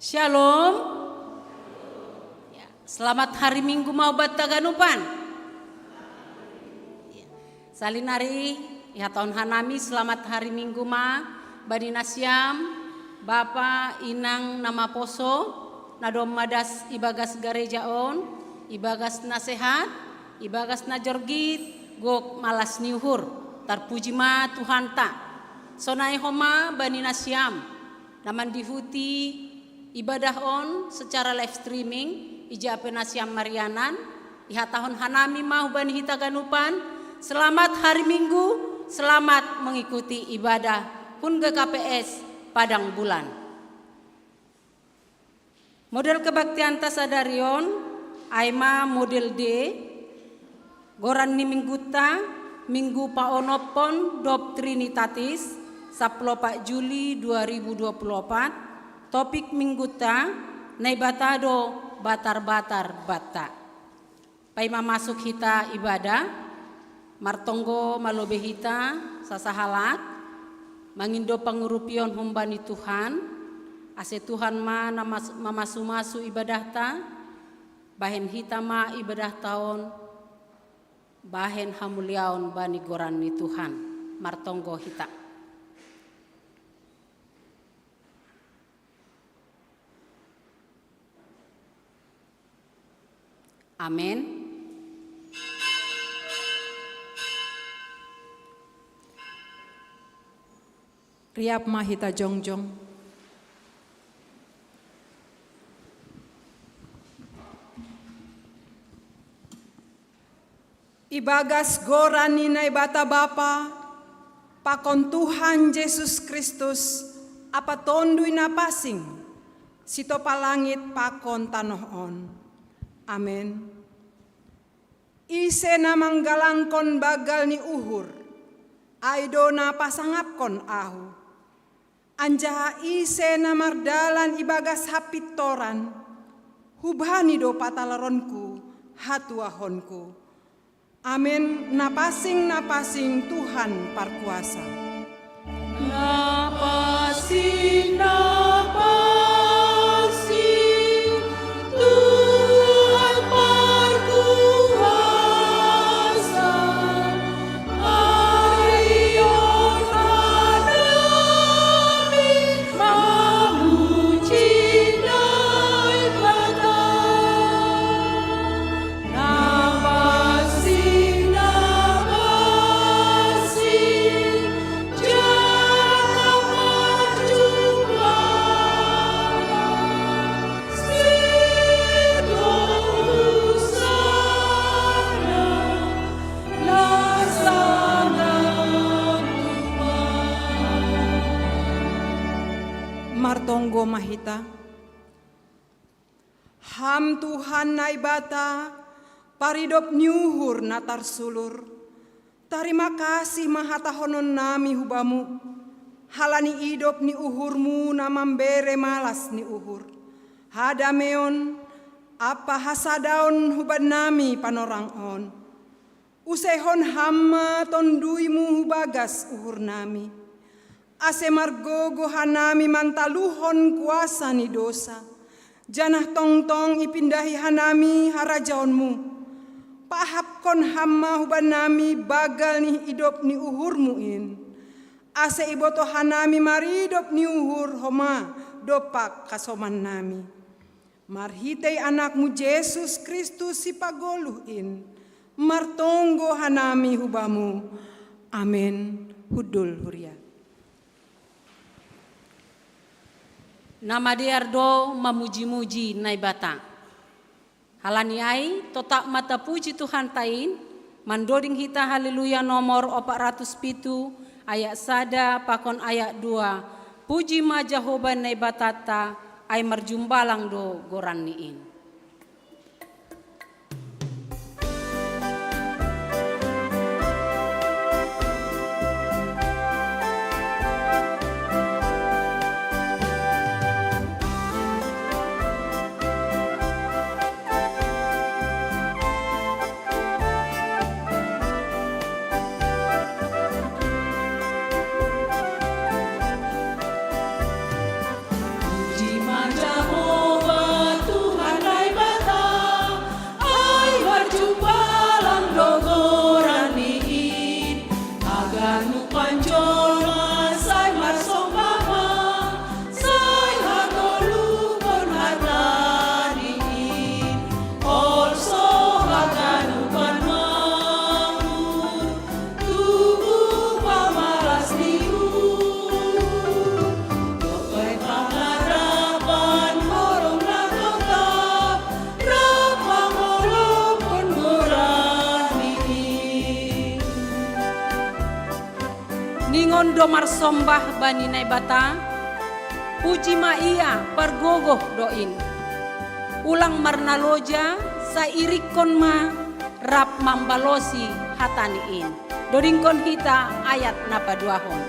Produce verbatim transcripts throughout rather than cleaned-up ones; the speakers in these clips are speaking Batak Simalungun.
Shalom. Ya, selamat hari Minggu mau bata ganupan. Ya. Salinari, ihatahon hanami selamat hari Minggu ma bani nasiam, bapa, inang na maposo, na dob madas ibagas gareja on, ibagas nasehat, ibagas na jorgit, gok malas ni uhur. Tarpuji ma Tuhanta. Sonai homa bani nasiam na mandihuti ibadah on secara live streaming, ija pe nasiam marianan, ihatahon hanami ma hubani hita ganupan, selamat hari Minggu, selamat mengikuti ibadah hun G K P S Padang Bulan. Model kebaktianta sadari on, ai ma model D, goran ni mingguta, Minggu paonomhon dob Trinitatis, saplopat Juli dua ribu dua puluh opat, topik mingguta, Naibata do batar-batar banta. Paima masuk hita ibadah, martonggo ma lobei hita sasahalak, mangindo pangurupion humbani Tuhan, ase Tuhan ma na mas-, mamasu-masu ibadahta, bahen hita ma ibadahta on, bahen hamuliaon bani goran ni Tuhan, martonggo hita. Amen. Riap ma hita jongjong. Ibagas goran ni Naibata Bapa, pakon Tuhan Jesus Kristus, Ampa Tonduy Na Pansing, sitopa langit pakon tanoh on. Amen. Ise na manggalangkon banggal ni uhur, ai do na pasangapkon ahu. Anjaha ise na mardalan ibagas hapintoran, hubani do patalaronku hatuahonku. Amen. Na pansing, na pansing, Tuhan parkuasa. Na pansing, na pansing, Tuhan parkuasa. Arion hanami mamuji Naibata. Na pansing, na pansing, jala marjumpa sitolu sana, na sanang Tuhan. Martonggo ma hita. Ham Tuhan Naibata, paridop ni uhur na tarsulur. Tarima kasih ma hatahononnami hu Bamu, halani idop ni uhurMu na mambere malas ni uhur, hadameon ampa hasadaon hubannami panorang on. Useihon Ham ma TonduyMu hu bagas uhurnami, ase margogoh hanami mantaluhon kuasa ni dousa, janah tongtong ipindahi hanami harajaonMu. Paahapkon Ham ma hubannami banggal ni idop ni uhurMu in, ase ibotoh hanami maridop ni uhur homa dompak hasomannami. Marhitei AnakMu Jesus Kristus Sipagoluh in, martonggo hanami hu Bamu. Amen. Hundul huria. Na madear do mamuji-muji Naibata. Halani ai, totap ma tapuji Tuhanta in, mandoding hita Haleluya nomor opat ratus pitu, ayat sada pakon ayat dua. Puji ma Jahowa Naibatanta, ai marjumbalang do goranNi in. Puji ma Jahowa, Marsombah bani Naibata, puji ma Ia pargogoh do in. Ulang marnaloja, sai irikkon ma rap mambalosi hataNi in. Dodingkon hita ayat na paduahon.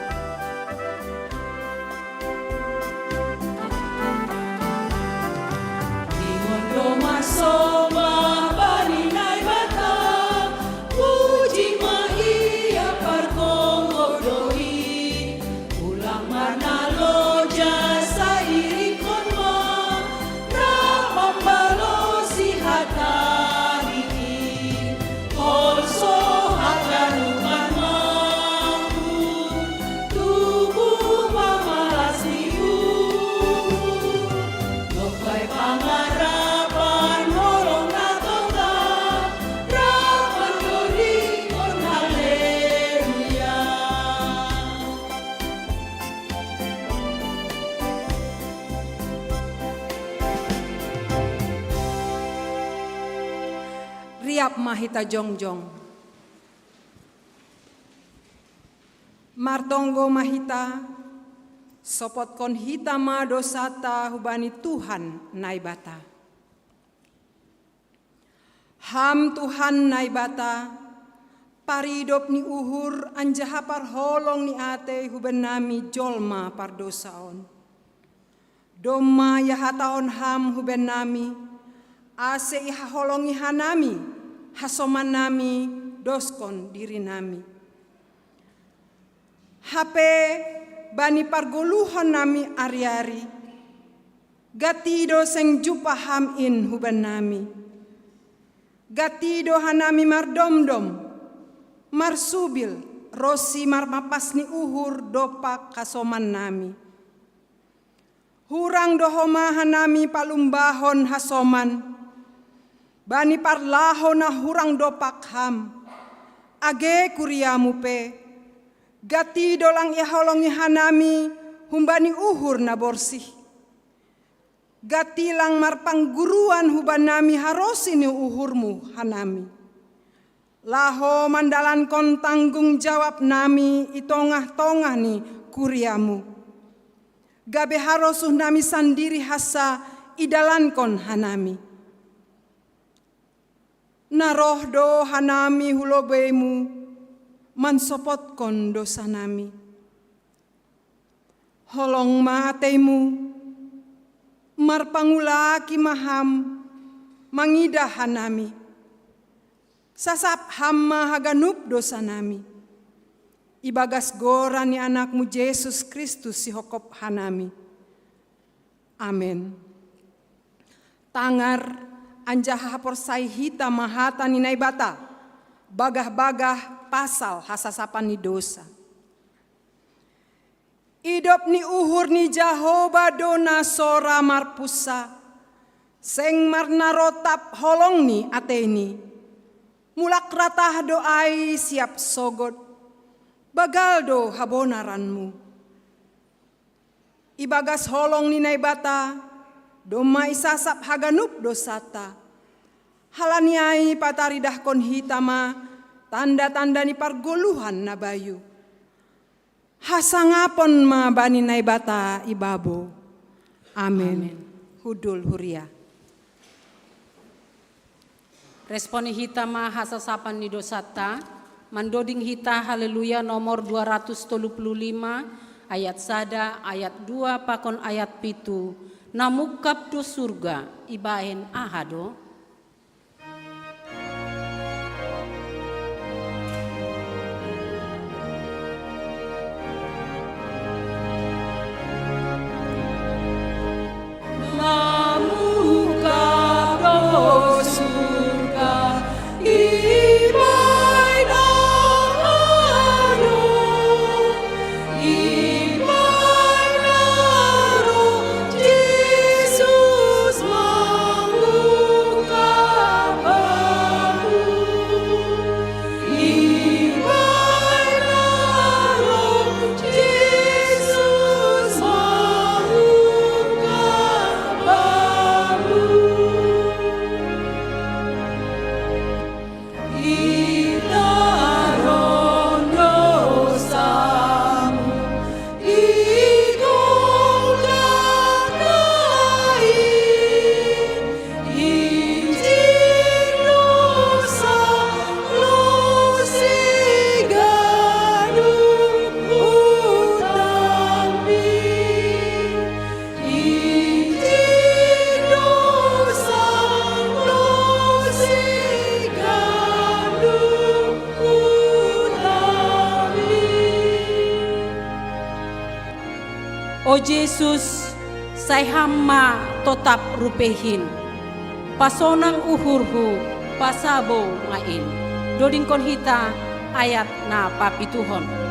Ingon do marsombah bani Naibata, puji ma Ia pargogoh do in. Ulang marnaloja, sai irikkon ma rap mambalosi hataNi in. Holso haganupan ma, tubu ma malas ni uhur, dob bai pangarapan holong na tongtong, rap mandodingkon haleluya. Riap ma hita jongjong. Martonggo ma hita, sopotkon hita ma dosanta hubani Tuhan Naibata. Ham Tuhan Naibata, paridop ni uhur anjaha parholong ni atei hubannami jolma pardousa on. Domma ihatahon Ham hubannami, ase ihaholongi hanami hasomannami doskon dirinami. Hape bani pargoluhonnami ari-ari, gati do seng jumpah Ham in hubannami. Gati do hanami mardomdom, marsubil, ronsi marmapas ni uhur dompak hasomannami. Hurang do homa hanami palumbahon hasoman, bani parlaho na hurang dompak Ham, age kuriaMu pe, gati do lang ihaholongi hanami humbani uhur na borsih. Gati lang marpangguruan hubannami harosi ni uhurMu hanami, laho mandalankon tanggung jawabnami i tongah-tongah ni kuriaMu, gabe harosuhnami sandiri hansa idalankon hanami. Na roh do hanami hu lobeiMu mansopotkon dousanami. Holong ma ateiMu, marpangulaki ma Ham mangidah hanami. Sasap Ham ma haganup dousanami. Ibagas goran ni AnakMu Jesus Kristus sihophop hanami. Amen. Tangar anjaha haporsai hita ma hata ni Naibata, bagah-bagah pasal hasasapan ni dousa. Idop ni uhur ni Jahowa do na sora marpunsa, seng marnarotap holong ni ateini. Mulak ratah do ai siap sogod, bagal do habonaranMu. Ibagas holong ni Naibata, domma isasap haganup dousanta. Halani ai pataridahkon hita ma tanda-tanda ni pargoluhan na bayu. Hasangapon ma bani Naibata i babo. Amen. Amen. Hundul huria. Responi hita ma hasasapan ni dousanta, mandoding hita Haleluya nomor dua ratus tolu puluh lima, ayat sada, ayat dua pakon ayat pitu, na mungkap do surga, ibahen aha do? O Jesus, sai Ham ma totap rupeihin. Pasonang uhurhu, pasabou ngai in. Dodingkon hita ayat na papituhon.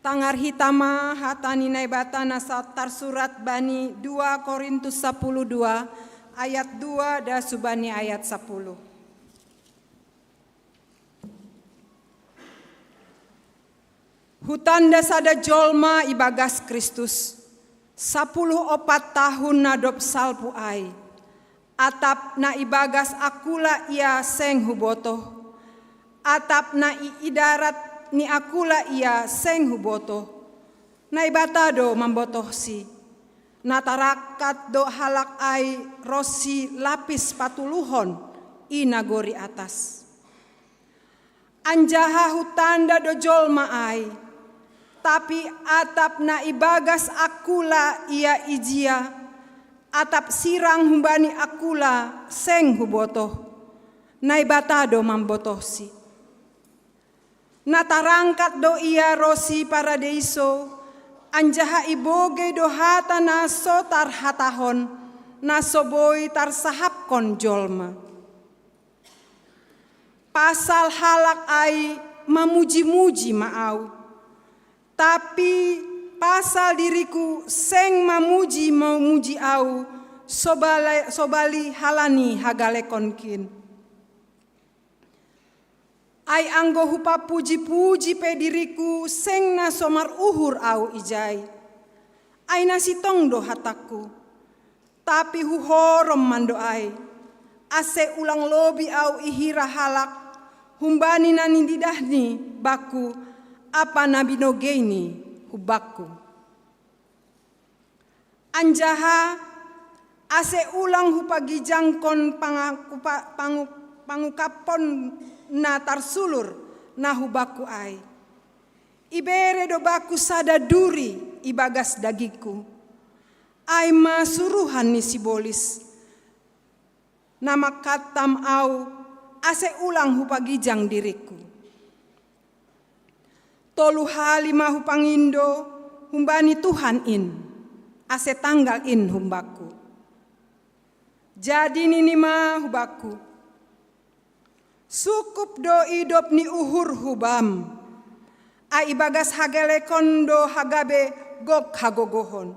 Tangar hita ma hata ni Naibata na sa tarsurat bani dua Korintus sapuluh dua ayat dua das hubani ayat sapuluh. Hutanda sada jolma ibagas Kristus, sapuluh opat tahun na dob salpu ai, atap na ibagas akula ia seng hubotoh, atap na i idarat ni akula ia seng hubotoh, Naibata do mambotohsi. Na tarangkat do halak ai ronsi lapis patuluhon i nagori atas. Anjaha hutanda do jolma ai, tapi atap na ibagas akula ia ijia, atap sirang humbani akula seng hubotoh, Naibata do mambotohsi. Na tarangkat do ia ronsi paradeiso, anjaha ibogei do hata na so tarhatahon, na so boi tarsahapkon jolma. Pasal halak ai mamuji-muji ma au, tapi pasal diriku seng mamuji-mamuji au, sobala-, sobali halani hagalekonkin. Ai anggo hupapuji-puji pe diriku seng na so maruhur au ijai. Ai na sitong do hatangku, tapi huhorom mando ai, ase ulang lobi au ihira halak, humbani na nididahni bakku, ampa na binogeini humbakku. Anjaha ase ulang hupagijangkon pangakupa-, pangu-, pangukaphon na tarsulur na humbakku ai. Ibere do bakku sada duri ibagas dagingku. Ai ma suruhan ni sibolis, na manghantam au, ase ulang hupagijang diriku. Tolu hali ma hupangindo humbani Tuhan in, ase tanggal in humbakku. Jadi nini ma hubakku, sungkup do idop ni uhurhu bam, ai ibagas hagalekon do hagabe gok hagogohon.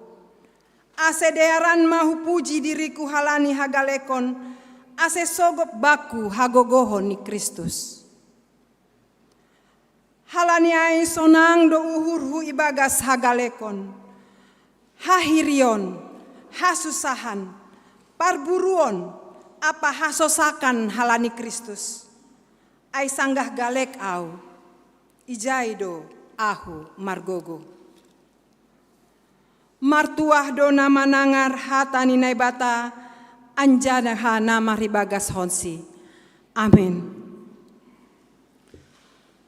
Ase dearan ma hupuji diriku halani hagalekon, ase sogop bakku hagogohon ni Kristus. Halani ai sonang do uhurhu ibagas hagalekon, hahirion, hasusahan, parburuon, ampa hasosakan halani Kristus. Ai sanggah galek au, ijai do ahu margogo. Martuah do na manangar hata ni Naibata, anjaha na maribagashonsi. Amin.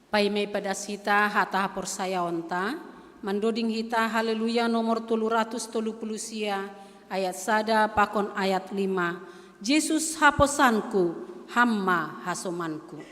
Paima ipadas hita hata haporsayaonta, mandoding hita Haleluya nomor tolu ratus tolu puluh sia, ayat sada pakon ayat lima. Jesus haposanku, Ham ma hasomanku.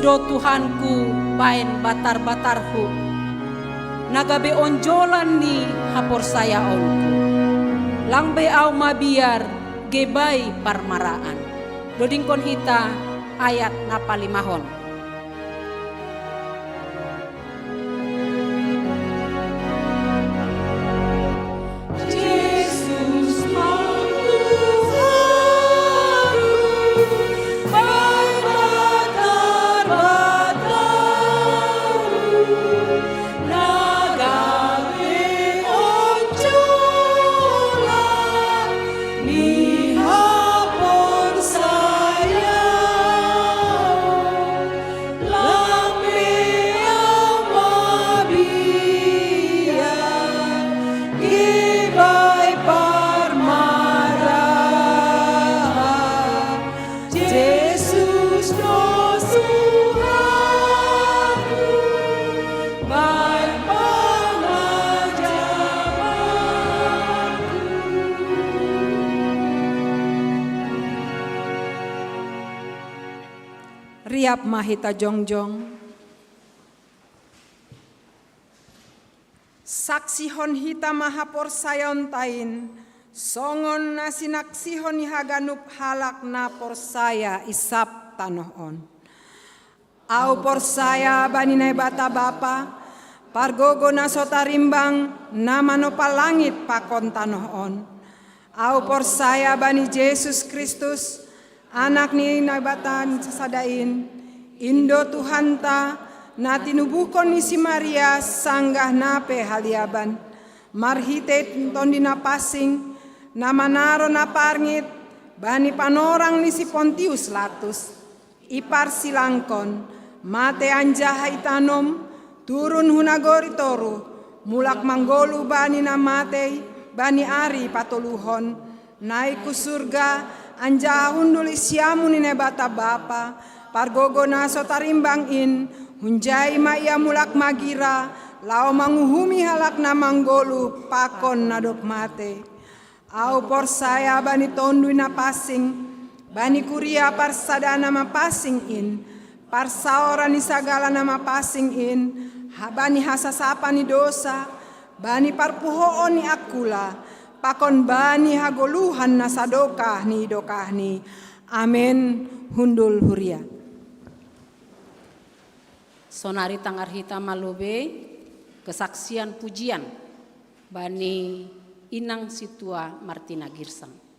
Do Tuhanku baen batar-batarhu, na gabe onjolan ni haporsayaonku. Lang be au mabiar gebai parmaraan. Dodingkon hita ayat na palimahon. Riap ma hita jongjong. Saksihon hita ma haporsayaonta in, songon na sinaksihon ni haganup halak na porsaya i sab tanoh on. Au porsaya bani Naibata Bapa, pargogo na so tarimbang, na manopa langit pakon tanoh on. Au porsaya bani Jesus Kristus, Anak ni Naibata na sasada in, in do Tuhanta, na tinubuhkon ni si Maria sanggah na pe haliaban, marhitei Tondi Napansing, na manaro na parngit bani panorang ni si Pontius Latus. Iparsilangkon, matei anjaha itanom, turun hu nagori toruh, mulak manggoluh bani na matei, bani ari patoluhon, naik hu surga, anjaha hundul i siamun ni Naibata Bapa, pargogo na so tarimbang in, hunjai ma ia mulak magira, laho manguhumi halak na manggoluh pakon na dob matei. Au porsaya bani Tonduy Napansing, bani kuria parsadaan na mapansing in, parsaoran ni sagala na mapansing in, ha-, bani hasasapan ni dosa, bani parpuhoon ni angkula, pakon bani hagoluhan na sadokah ni dokahni. Amen. Hundul huria. Sonari tangar hita ma lobei kesaksian pujian bani inang sintua Martina Girsang.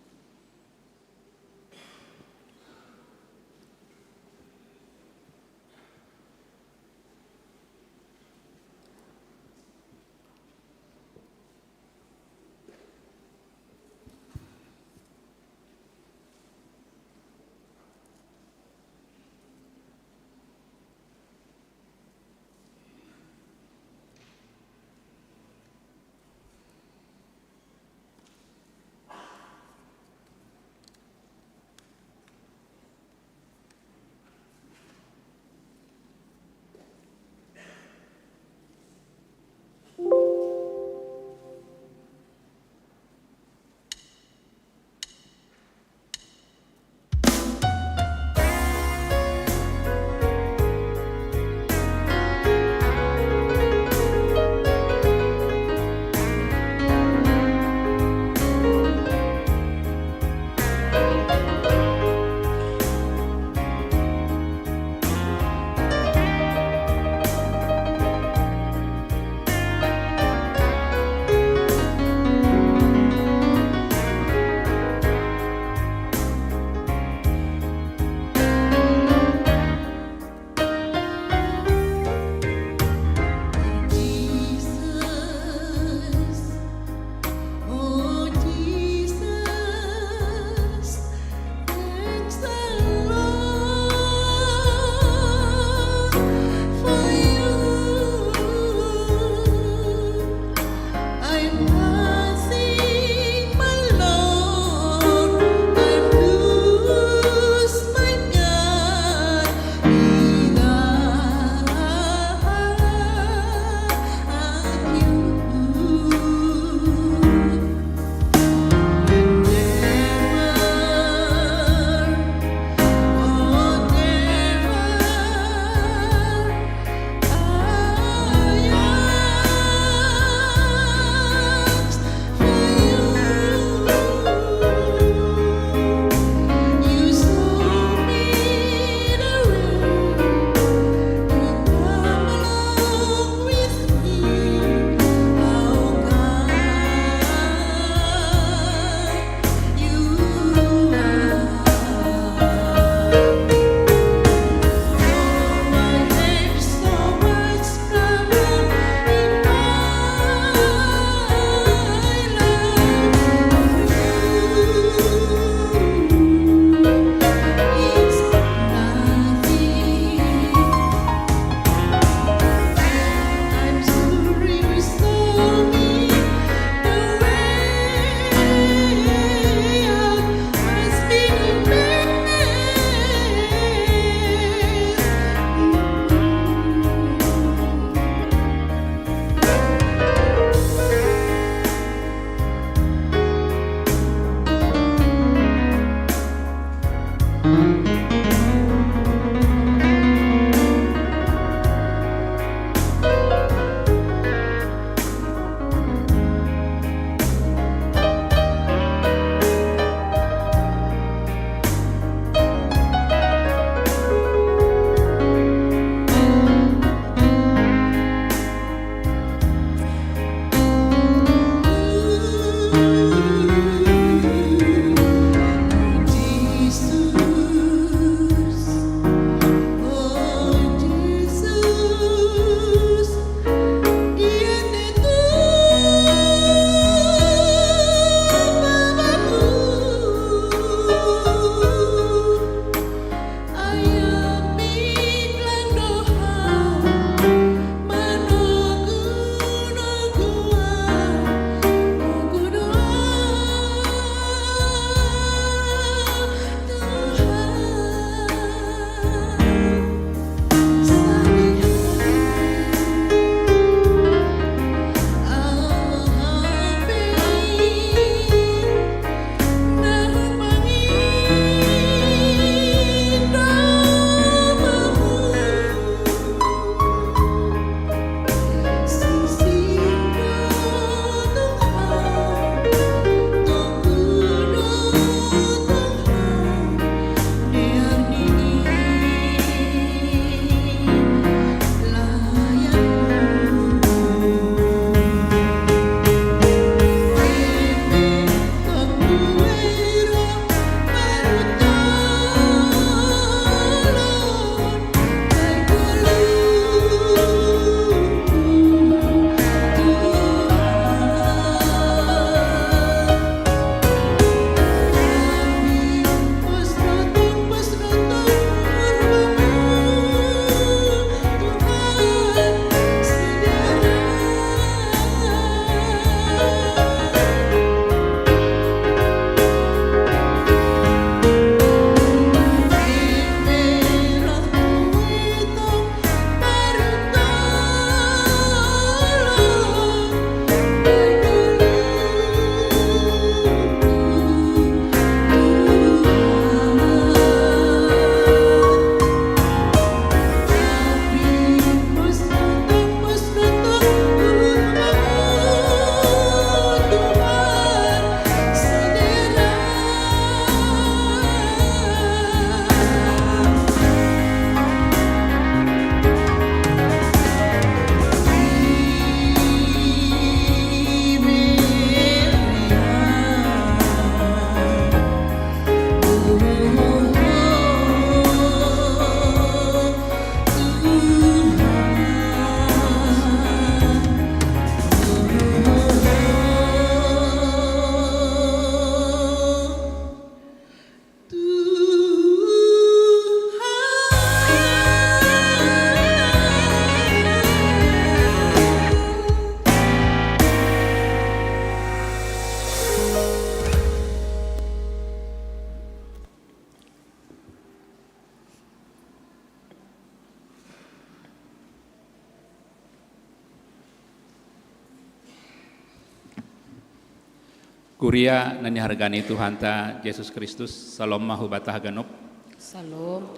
Kuria na nihargani Tuhanta Jesus Kristus, salom ma hubata haganup. Salom.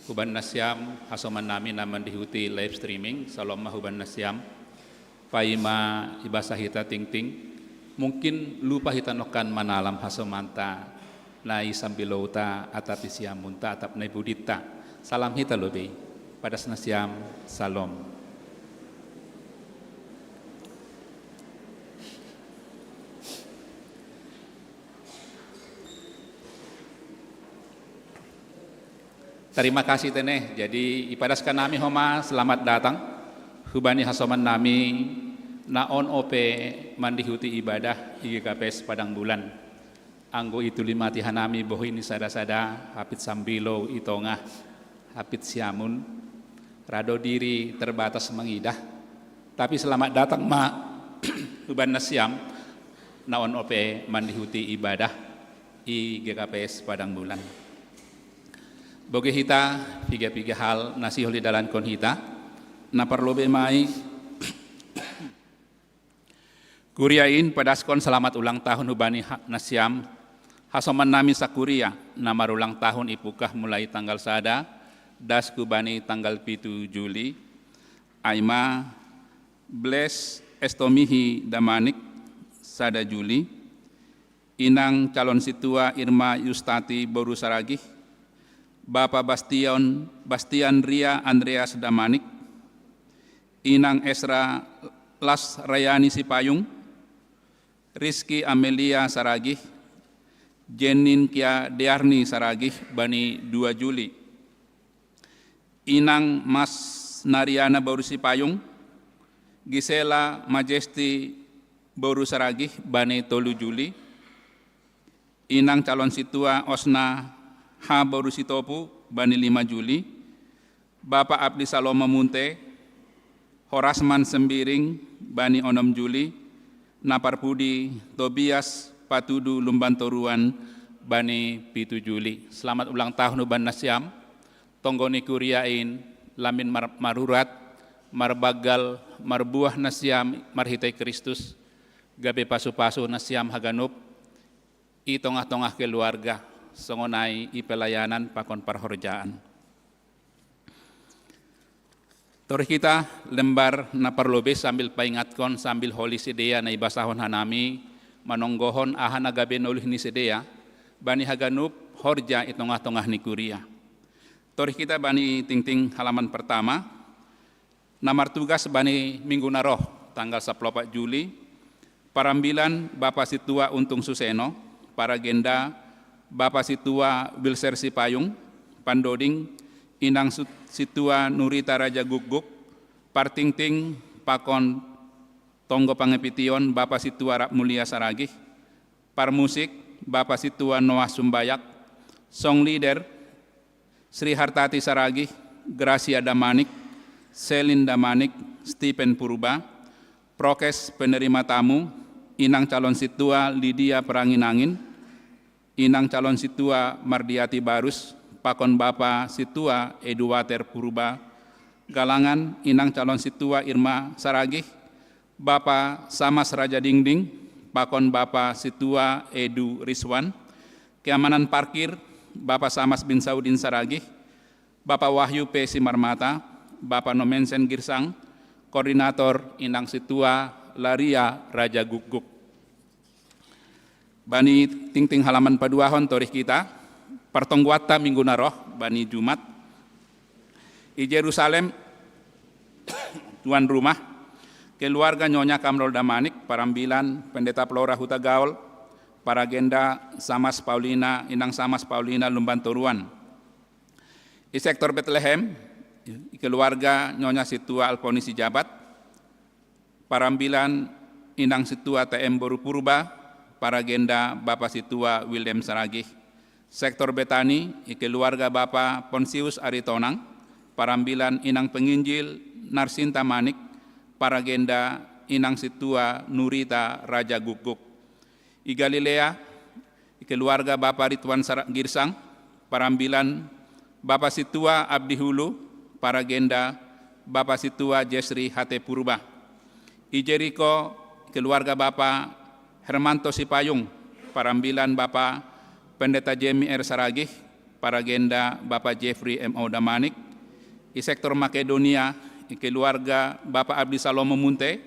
Huban nasiam hasoman nami na mandihuti live streaming, salom ma huban nasiam. Paima ibasa hita tingting, mungkin lupa hita nokkan manalam hasomanta na i sambilouta atap i siamunta atap na i buditta. Salam hita lobei. Padas nasiam, salom. Terima kasih tene. Jadi ipadaskan nami homa selamat datang. Hubani hasoman nami na on ope mandihuti ibadah i G K P S Padang Bulan. Anggo itu lima tiha nami bohi ni sada-sada hapit sambilou i tongah hapit siamun. Rado diri terbatas mengidah. Tapi selamat datang ma huban nasiam na on ope mandihuti ibadah i G K P S Padang Bulan. Boge hita piga-piga hal na sihol idalankon hita, na parlobei ma i kuria in padaskon selamat ulang tahun hubani nasiam hasoman nami sakuria na marulang tahun ipukah mulai tanggal sada das hubani tanggal pitu Juli. Aima Bles Estomihi Damanik sada Juli, Inang calon situa Irma Yustati boru Saragih, Bapa Bastion Bastian Ria Andreas Damanik, Inang Esra Las Rayani Sipayung, Rizky Amelia Saragih, Jenin Kia Dearni Saragih bani dua Juli. Inang Mas Nariana boru Sipayung, Gisela Majesti boru Saragih bani tolu Juli, Inang calon situa Osna H boru Sitopu bani lima Juli, Bapa Abdi Salomo Munte, Horasman Sembiring bani onom Juli, na parpudi Tobias Patudu Lumban Toruan bani pitu Juli. Selamat ulang tahun uban nasiam. Tonggo ni kuria in lamin mar, marurat, marbaggal, marbuah nasiam marhitei Kristus, gabe pasu-pasu nasiam haganup i tongah-tongah keluarga, songon ai i pelayanan pakon parhorjaan. Torih kita lembar na parlobei sambil paingatkon sambil holi sidea na ibasahon hanami manonggohon aha na gabe nolih ni sidea bani haganup horja i tongah-tongah ni kuria. Torih kita bani tingting halaman pertama, na martugas bani minggu na roh tanggal saplopat Juli, parambilan Bapa Situa Untung Suseno, paragenda Bapa Situa Wilser Sipayung, pandoding Inang Situa Nurita Raja Gukguk, partingting pakon tonggo pangepition Bapa Situa Rap Mulia Saragih, parmusik Bapa Situa Noah Sumbayak, song leader Sri Hartati Saragih, Gracia Damanik, Selin Damanik, Stephen Purba, prokes penerima tamu, Inang calon situa Lydia Peranginangin, Inang calon situa Mardiati Barus, pakon Bapa Situa Eduater Purba, galangan Inang calon situa Irma Saragih, Bapa Samas Raja Dingding, pakon Bapa Situa Edu Rizwan, keamanan parkir Bapa Samas bin Saudin Saragih, Bapa Wahyu P Simarmata, Bapa Nomensen Girsang, koordinator Inang Situa Laria Raja Gukguk. Bani tingting halaman paduahon torih kita, partongguatta minggu na roh bani Jumat. I Jerusalem, tuan rumah, keluarga Nyonya Kamrol Damanik, parambilan Pendeta Flora Hutagaol, paragenda Samas Paulina, Inang Samas Paulina Lumban Toruan. I sektor Betlehem, i keluarga Nyonya Situa Alponi Sijabat, parambilan Inang Situa T M boru Purba, paragenda Bapa Situa William Saragih. Sektor Betani, i keluarga Bapa Ponsius Aritonang, parambilan Inang Penginjil Narsinta Manik, paragenda Inang Situa Nurita Raja Gukguk. I Galilea, i keluarga Bapa Rituan Girsang, parambilan Bapa Situa Abdi Hulu, paragenda Bapa Situa Jesri Hate Purba. I Jeriko, i keluarga Bapa Hermanto Sipayung, parambilan Bapa Pendeta Jemi R Saragih, paragenda Bapa Jeffrey M O Damanik, i sektor Makedonia, i keluarga Bapa Abdi Salomo Munte,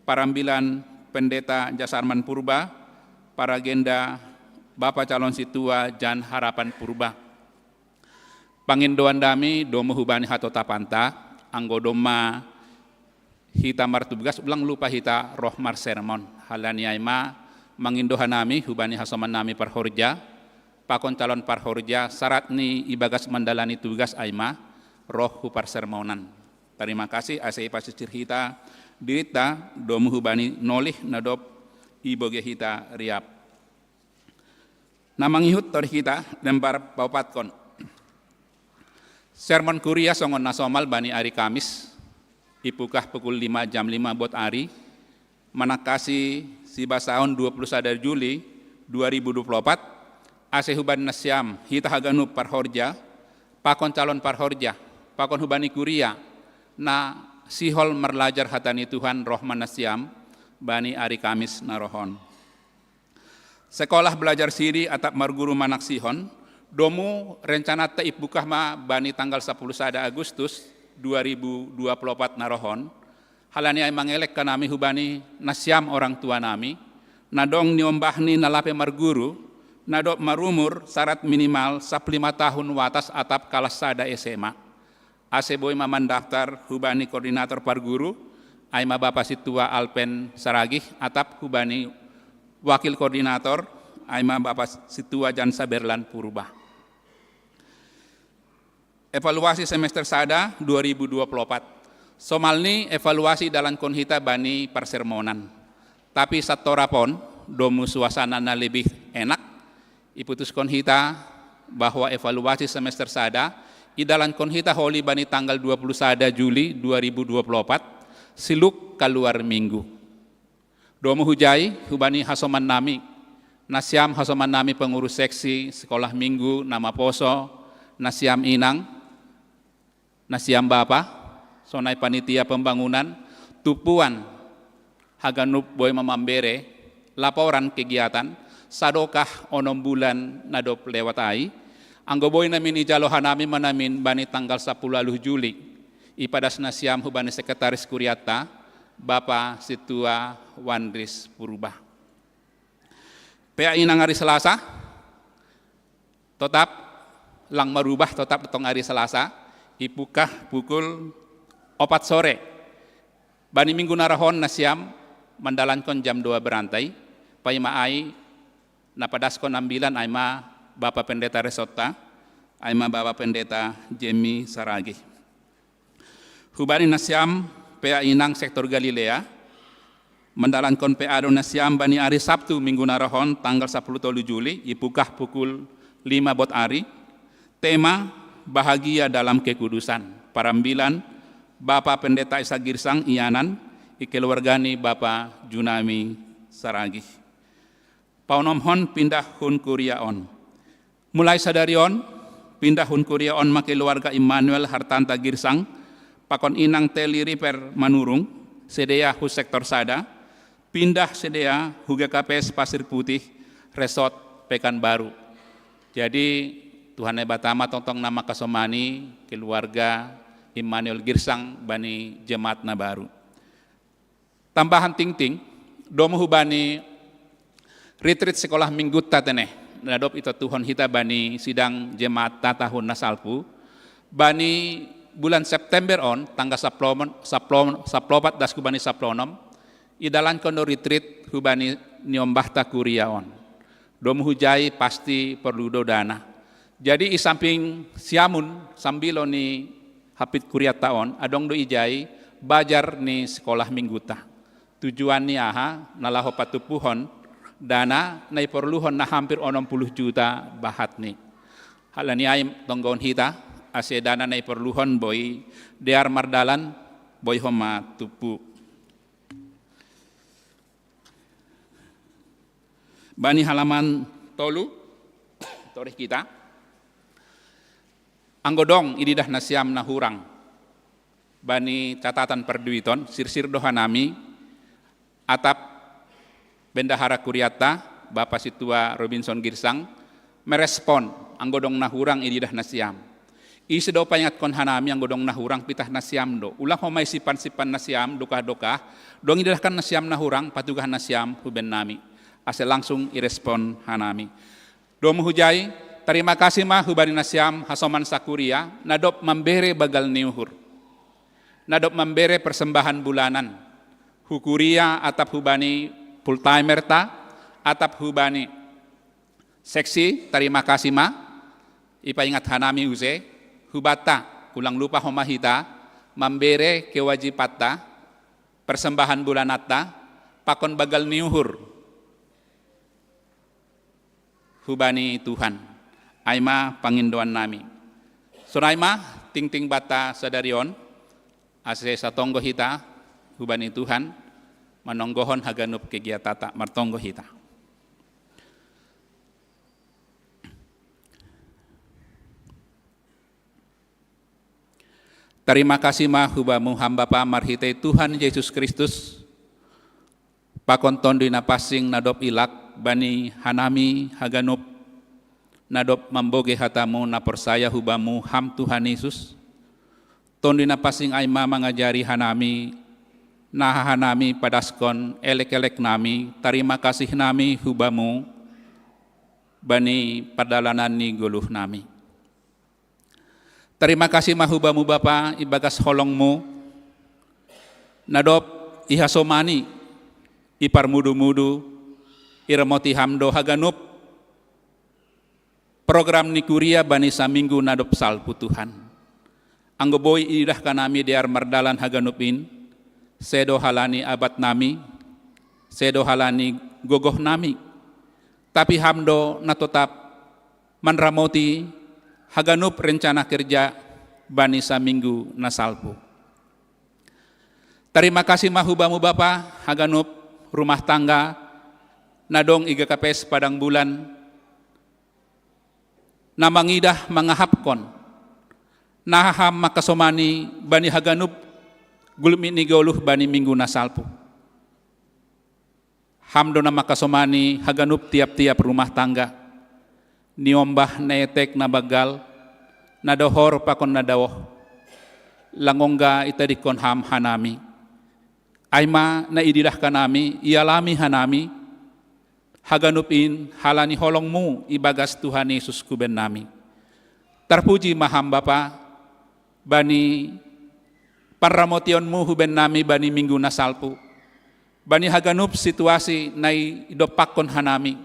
parambilan Pendeta Jasarman Purba, paragenda Bapa Calon Situa Jan Harapan Purba. Pangindoan dami domu hubani hatotapanta, anggo domma hita martugas, ulang lupa hita roh marsermon. Halani ai ma mangindo hanami hubani hasoman nami parhorja, pakon calon parhorja, sarat ni ibagas mandalani tugas ai ma roh hu parsermonan. Terima kasih ase ipasisir hita diritta domu hubani nolih na dob ibogei hita riap. Na mangihut torih hita lembar paopatkon. Sermon kuria songon na somal bani ari Kamis, ipukah pukul lima jam lima bot ari, manangkasi sibasaon dua puluh sada Juli dua ribu dua puluh opat, ase hubani nasiam hita haganup parhorja, pakon calon parhorja, pakon hubani kuria, na sihol marlajar hata ni Tuhan roh ma nasiam bani ari Kamis na rohon. Sekolah belajar siri atap marguru manaksihon, domu rencananta ipukah ma bani tanggal sapuluh sada Agustus dua ribu dua puluh opat na rohon, halani ai mangelek hanami hubani nasiam orang tua nami, na dong niombahni na lape marguru, na dob marumur sarat minimal saplima tahun watas atap kalas sada S M A. Ase boi ma mandaftar hubani koordinator parguru, ai ma Bapa Situa Alpen Saragih, atap hubani wakil koordinator, ai ma Bapa Situa Jan Saberlan Purba. Evaluasi semester sada dua ribu dua puluh opat. Somalni evaluasi dalankon hita bani parsermonan. Tapi sattorapon, domu suasana na lebih enak, iputuskon hita bahwa evaluasi semester sada idalankon hita holi bani tanggal dua puluh sada Juli dua ribu dua puluh opat, siluk kaluar minggu. Domu hujai hubani hasoman nami, nasiam hasoman nami pengurus seksi sekolah minggu na maposo, nasiam inang, nasiam bapa, sonai panitia pembangunan, tumpuan haganup boi ma mambere laporan kegiatan sadokah onom bulan na dob lewat ai, anggo boi namin ijalo hanami ma namin bani tanggal sapuluh aluh Juli, ipadas nasiam hubani sekretaris kuriatta, Bapa Situa Wandris Purba. Pea inang ari Selasa, totap lang marubah, totap tong ari Selasa, ipukah pukul opat sore. Bani minggu na rohon nasiam mandalankon jam dua berantai, paima ai na padaskon ambilan ai ma Bapa Pendeta Resotta, ai ma Bapa Pendeta Jemi Saragih. Hubani nasiam pea inang sektor Galilea, mandalankon pea do nasiam bani ari Sabtu minggu na rohon tanggal sapuluh tolu Juli, ipukah pukul lima bot ari, tema bahagia dalam kekudusan, parambilan Bapa Pendeta Isa Girsang Ianan, i keluargani Bapa Junami Saragih. Paonomhon pindah hun kuria on. Mulai sadari on, pindah hun kuria on ma keluarga Immanuel Hartanta Girsang, pakon inang Teli Riper Manurung, sedea hu sektor sada, pindah sedea hu G K P S Pasir Putih, Resort Pekanbaru. Jadi, Tuhan Debata ma tongtong na mangkasomani keluarga Immanuel Girsang bani jemaat na baru. Tambahan tingting, domu hubani retreat sekolah mingguta teneh, na dob itontuhon hita bani sidang jemaatta tahun na salpu, bani bulan September on, tanggal saplopat, saplopat das hubani saplonom, idalankon do retreat hubani niombahta kuria on. Domu hujai pasti porlu do dana. Jadi i samping siamun sambilo ni hampit kuriatta on, adong do ijai bajar ni sekolah mingguta. Tujuan ni aha, na laho patumpuhon dana na iporluhon na hampir onom puluh juta bahatni. Halani ai tonggohon hita, ase dana na iporluhon boi dear mardalan, boi homa tumpu. Bani halaman tolu, torih kita. Anggo dong ididah nasiam na hurang bani catatan parduiton, sirsir do hanami, atap Bendahara kuriata, Bapa Situa Robinson Girsang, merespon anggo dong na hurang i didah nasiam. Ise do paingatkon hanami anggo dong na hurang pitah nasiam do. Ulang homa isipan-sipan nasiam, dokah-dokah, dong idahkan nasiam na hurang, patugah nasiam huben nami. Ase langsung irespon hanami. Domu hujai, tarima kasih ma hubani nasiam hasoman sakuria, na dob mambere bagal ni uhur. Na dob mambere persembahan bulanan. Hukuria atap hubani full timer ta, atap hubani seksi, tarima kasih ma, ipaingat hanami use, hubata, ulang lupa homa hita, mambere kewajibatta, persembahan bulananta, pakon bagal ni uhur. Hubani Tuhan. Ai ma pangindoan nami. Sonai ma tingting banta sadari on, ase satonggo hita, hubani Tuhan, manonggohon haganup kegiatanta, martonggo hita. Tarima kasih ma hubamu ham Bapa marhitei Tuhan Jesus Kristus, pakon Tonduy Napansing na dob ilak bani hanami haganup, na dob mambogei hatamu na porsaya hubamu ham Tuhan Jesus. Tonduy Napansing ai ma mangajari hanami, na hanami padaskon elek-elek nami, tarima kasih nami hubamu, bani pardalanan ni goluh nami. Tarima kasih ma hubamu Bapa ibagas holongmu, na dob ihasomani, iparmudu-mudu, iramoti ham do haganup program ni kuria bani saminggu na dob salpu Tuhan. Anggo boi idahkan nami dear mardalan haganup in, sedo halani abat nami, sedo halani gogoh nami, tapi ham do na totap manramoti haganup rencana kerja bani saminggu na salpu. Tarima kasih ma hubamu Bapa, haganup rumah tangga na dong i G K P S Padang Bulan, na mangidah mangahapkon, na ham mangkasomani bani haganup gulmit ni goluh bani minggu na salpu. Ham do na mangkasomani haganup tiap-tiap rumah tangga, niombah na etek na banggal, na dohor pakon na daoh, lang ongga itadingkon ham hanami. Ai ma na ididahkan nami, ialami hanami, haganup in halani holongmu ibagas Tuhan Yesus huben nami. Tarpuji ma ham Bapa, bani parramotionmu huben nami bani minggu na salpu, bani haganup situasi na idompakkon hanami,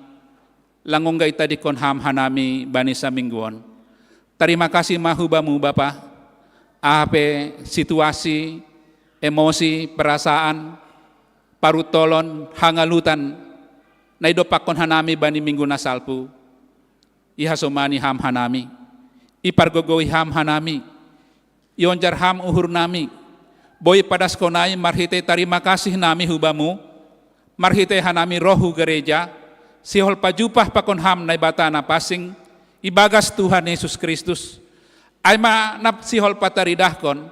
lang ongga itadingkon ham hanami bani saminggu on. Tarima kasih ma hubamu Bapa, aha pe situasi, emosi, perasaan, paruntolon, hangalutan, na idompakkon hanami bani minggu na salpu, ihasomani ham hanami, ipargogoi ham hanami, ionjar ham uhur nami, boi padaskon ai marhitei tarima kasih nami hubamu, marhitei hanami roh hu gereja, sihol pajumpah pakon ham Naibata na pansing, ibagas Tuhan Yesus Kristus. Ai ma na sihol pataridahkon,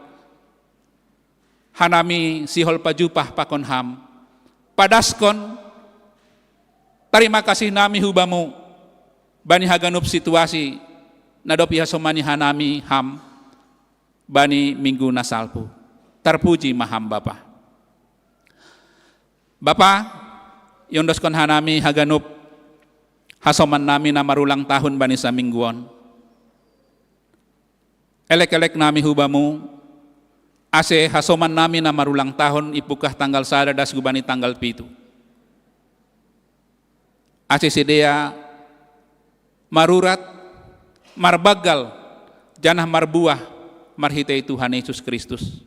hanami sihol pajumpah pakon ham. Padaskon tarima kasih nami hubamu, bani haganup situasi, na dob ihasomani hanami ham, bani minggu na salpu. Tarpuji ma ham Bapa. Bapa, iondoskon hanami haganup, hasoman nami na marulang tahun bani saminggu on. Elek-elek nami hubamu, ase hasoman nami na marulang tahun ipungkah tanggal sada das hubani tanggal pitu. Ase sidea marurat, marbanggal, janah marbuah marhitei Tuhan Yesus Kristus.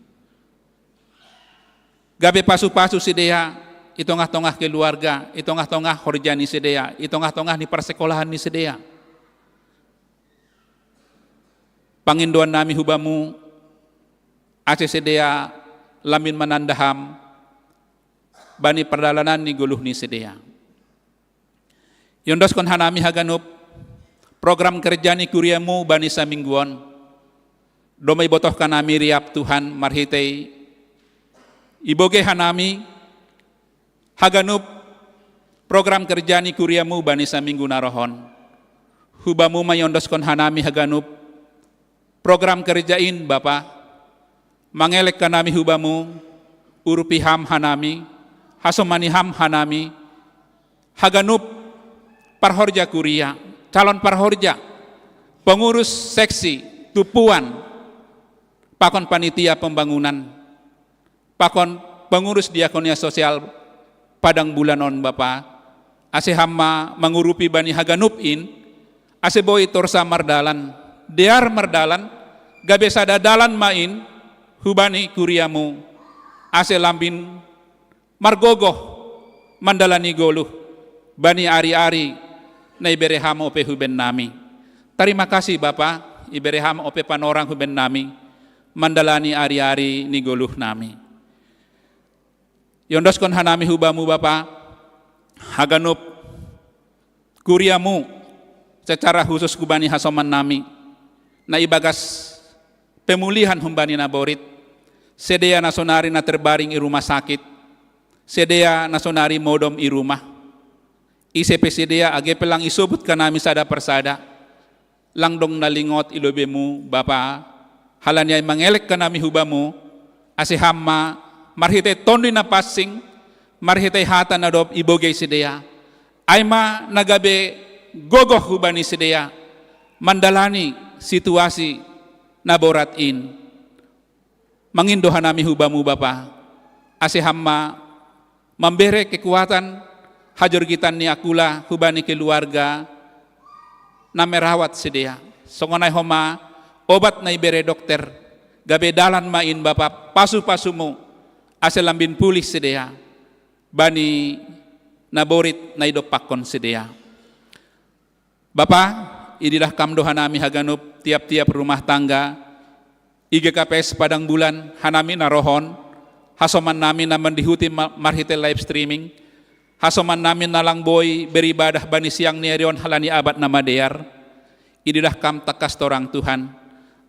Gabe pasu-pasu sidea, i tongah-tongah keluarga, i tongah-tongah horja ni sidea, i tongah-tongah ni parsekolahan ni sidea. Pangindoan nami hubamu, ase sidea lambin mananda ham, bani pardalanan ni goluh ni sidea. Iondoskon hanami haganup, program kerja ni kuriamu bani saminggu on, domma ibotohkan nami riap Tuhan marhitei, ibogei hanami, haganup, program kerja ni kuriamu bani saminggu na rohon. Hubamu maiondoskon hanami haganup program kerja in, Bapa. Mangelek kanami hubamu, urupi ham hanami, hasomani ham hanami, haganup parhorja kuria, calon parhorja, pengurus seksi, tupuan, pakon panitia pembangunan, pakon pengurus diakonia sosial Padang Bulan on, Bapa, ase ham ma mangurupi bani haganup in, ase boi torsa mardalan, dear mardalan, gabe sada dalan ma in hubani kuriamu, ase lambin margogoh mandalani goluh bani ari-ari na ibere ham ope hubennami. Tarima kasih, Bapa, ibere ham ope panorang hubennami mandalani ari-ari ni goluhnami. Iondoskon hanami hubamu, Bapa, haganup kuriamu, secara khusus hubani hasomannami na ibagas pemulihan humbani naborit, sidea na sonari na terbaring i rumah sakit, sidea na sonari modom i rumah. Ise pe sidea, age pe lang isobut kanami sada persada, lang dong na lingot i lobeimu, Bapa, halani ai mangelek kanami hubamu, ase ham ma marhitei Tonduy Napansing, marhitei hata na dob ibogei sidea, ai ma na gabe gogoh hubani sidea mandalani situasi na borat in. Mangindo hanami hubamu, Bapa, ase ham ma mambere kekuatan, hajorgitan ni Akula hubani keluarga na merawat sidea. Songon ai homa obat na ibere dokter, gabe dalan ma in, Bapa, pasu-pasumu, ase lambin pulih sidea bani naborit na idompakkon sidea. Bapa, ididah kam do hanami haganup tiap-tiap rumah tangga i G K P S Padang Bulan, hanami na rohon, hasomannami na mandihuti ma-, marhitei live streaming, hasomannami na lang boi beribadah bani siang ni ari on halani abat na madear. Ididah kam tangkas torang, Tuhan,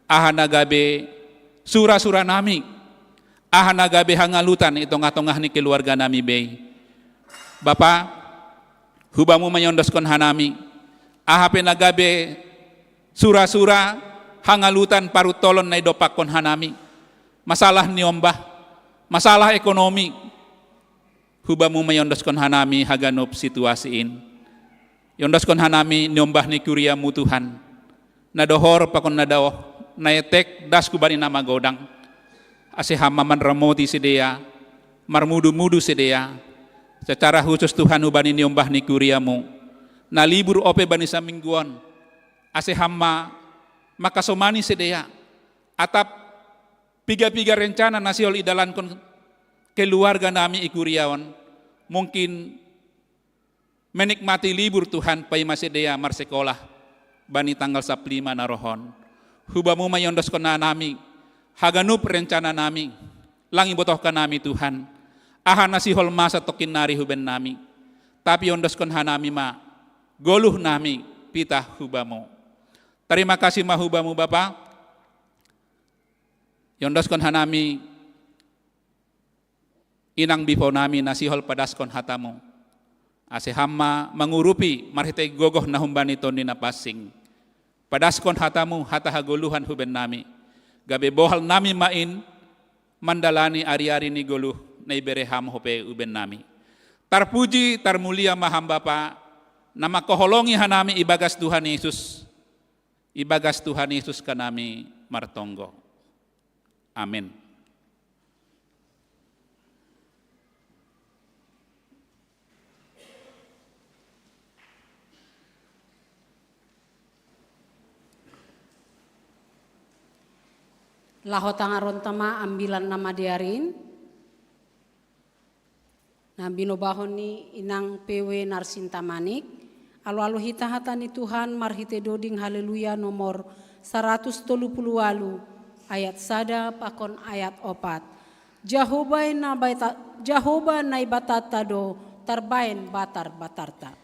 aha na gabe sura-suranami, aha na gabe hangalutan i tongah-tongah ni keluarganami bei. Bapa, hubamu maiondoskon hanami aha pe na gabe sura-sura, hangalutan, paruntolon na idompakkon hanami, masalah ni ombah, masalah ekonomi. Hubamu maiondoskon hanami haganup situasi in. Iondoskon hanami niombah ni kuriamu, Tuhan, na dohor pakon na daoh, na etek das hubani na magodang, ase ham ma manramoti sidea, marmudu-mudu sidea. Secara khusus, Tuhan, hubani niombah ni kuriamu na libur ope bani saminggu on, ase ham ma mangkasomani sidea, atap piga-piga rencana na sihol idalankon keluarganami i kuria on, mungkin menikmati libur, Tuhan, paima sidea marsekolah bani tanggal sampulu lima na rohon. Hubamu maiondoskon hanami haganup rencananami, lang ibotohkan nami, Tuhan, aha na sihol masa tongkin nari hubennami. Tapi iondoskon hanami ma goluhnami pitah hubamu. Tarima kasih ma hubamu, Bapa. Iondoskon hanami inang biponami na sihol padaskon hatamu, ase ham ma mangurupi marhitei gogoh na humbani Tonduy Napansing. Padaskon hatamu hata hagoluhan hubennami, gabe bohalnami ma in mandalani ari-ari ni goluh na ibere ham ope hubennami. Tarpuji, tarmulia ma ham, Bapa, na mangkaholongi hanami ibagas Tuhan Yesus. Ibagas Tuhan Yesus hanami martonggo. Amin. Laho tangaronta ma ambilan na madear in, na binobahon ni inang P W Narsinta Manik. Alo-alo hita hata ni Tuhan marhitei doding Haleluya nomor saratus tolu pulu ualu, ayat sada pakon ayat opat. Jahowa Naibata-, Jahowa Naibatanta do tarbahen batar-batarta.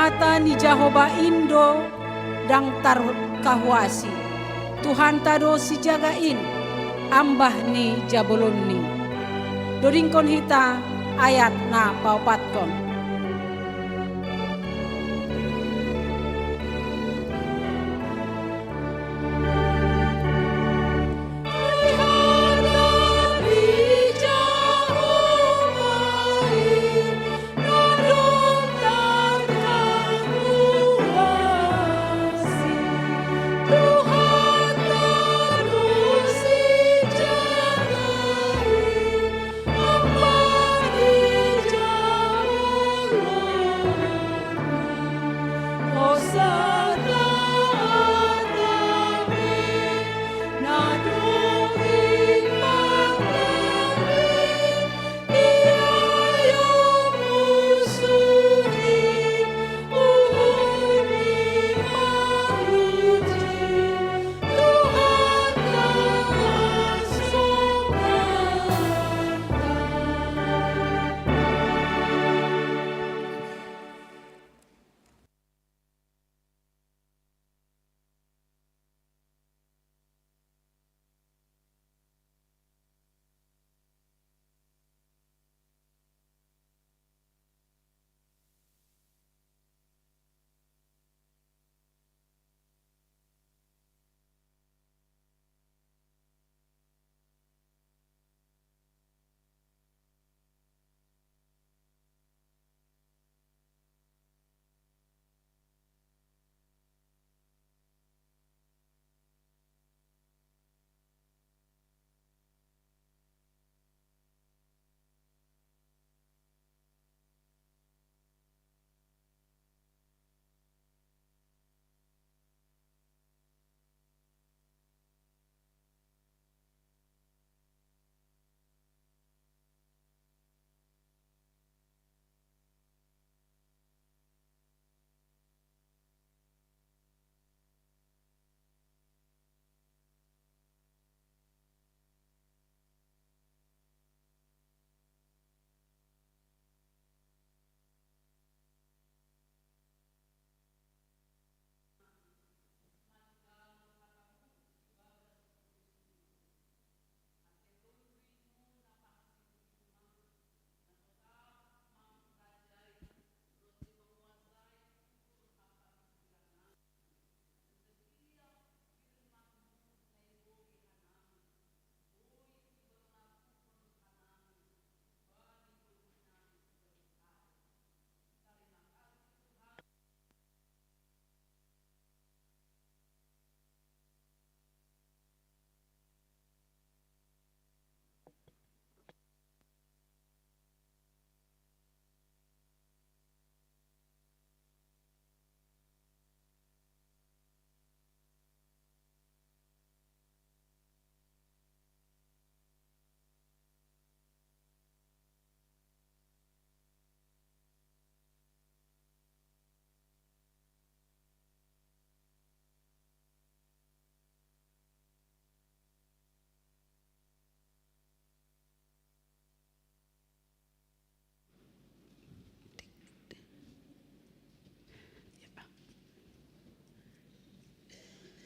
Hata ni Jahoba in do ndang tarkahuasi. Tuhanta do sijaga in, ambah ni jabolonni. Dodingkon hita ayat na paopatkon.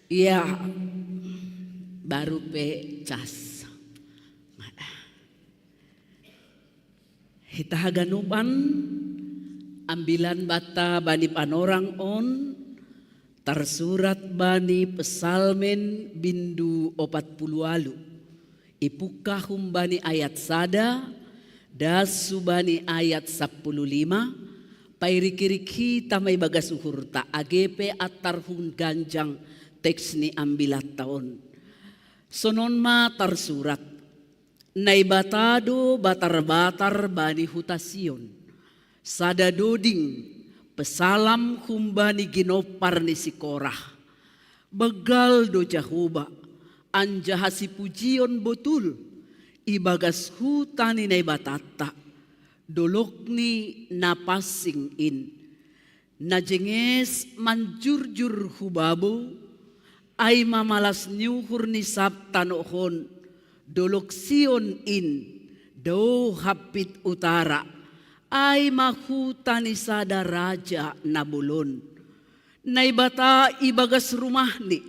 Ia, baru pe cas. Hita haganupan, ambilan banta bani panorang on, tarsurat bani Psalmen bindu opat pulu ualu. Ipungkah humbani ayat sada, das hubani ayat sampulu lima, pairikirik hita ma ibagas uhurta, age pe antar hun ganjang teks ni ambilanta on. Sonon ma tarsurat: Naibata do batar-batar bani huta Sion. Sada doding, pesalam humbani ginompar ni si Korah. Banggal do Jahoba, anjaha sipujion botul, ibagas huta ni Naibatanta, dolokni na pansing in. Na jenges manjurjur hu babou, ai ma malas ni uhur ni sab tanoh on, dolok Sion in, dao hampit utara, Ai ma huta ni sada raja na bolon. Naibata ibagas rumahni,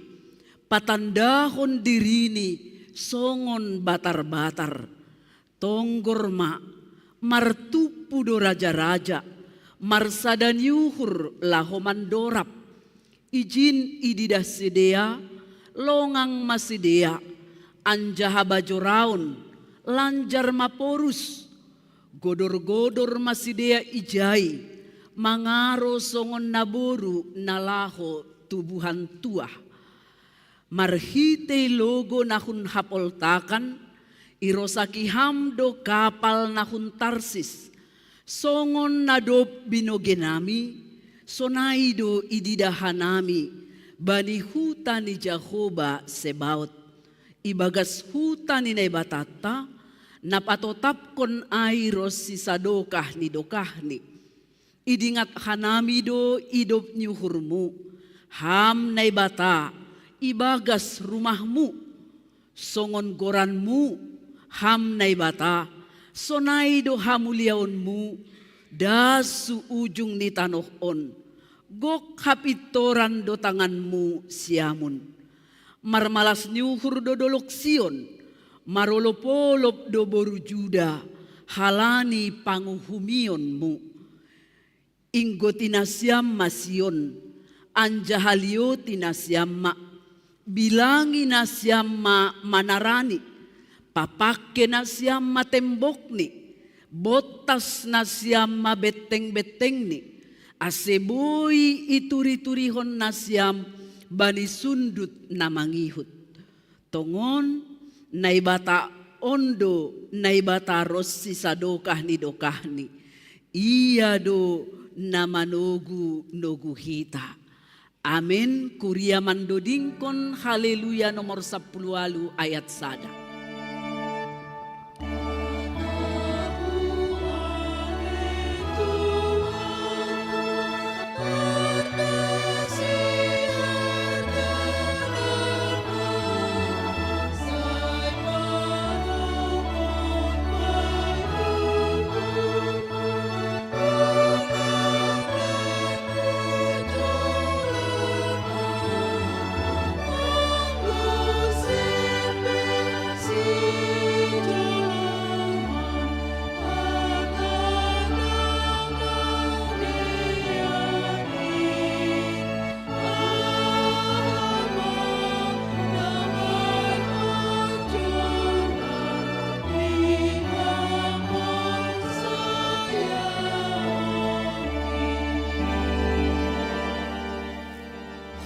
patandahon dirini songon batar-batar. Tonggor ma, martumpu do raja-raja, marsada ni uhur laho mandorap. Ijin ididah sidea, longang ma sidea, anjaha bajoraon, lanjar ma porus, godor-godor ma sidea ijai, mangaro songon naboru na laho tubuhan tuah. Marhitei logo na hun hapoltakan, irosaki ham do kapal na hun Tarsis, songon na dob binogenami, sonai do ididah hanami bani huta ni Jahowa Sebaot, ibagas huta ni Naibatanta, na patotapkon ai ronsi sadokah ni dokahni. Idingat hanami do idop ni uhurmu, ham Naibata, ibagas rumahmu, songon goranmu, ham Naibata, sonai do hamuliaonmu, das hu ujung ni tanoh on. Gok hapintoran do tanganmu siamun. Marmalas ni uhur do dolog Sion, marolop-olop do boru Juda, halani panguhumionmu. Inggoti nasiam ma Sion, anjaha lioti nasiam ma, bilangi nasiam ma manarani, papangke nasiam ma tembokni, bontas nasiam ma benteng-bentengni, ase boi ituri-turihon nasiam bani sundut na mangihut. Tongon, Naibata on do Naibata ronsi sadokah ni dokahni. Ia do na manogu-nogu hita. Amen. Kuria mandodingkon Haleluya nomor sapuluh walu ayat sada.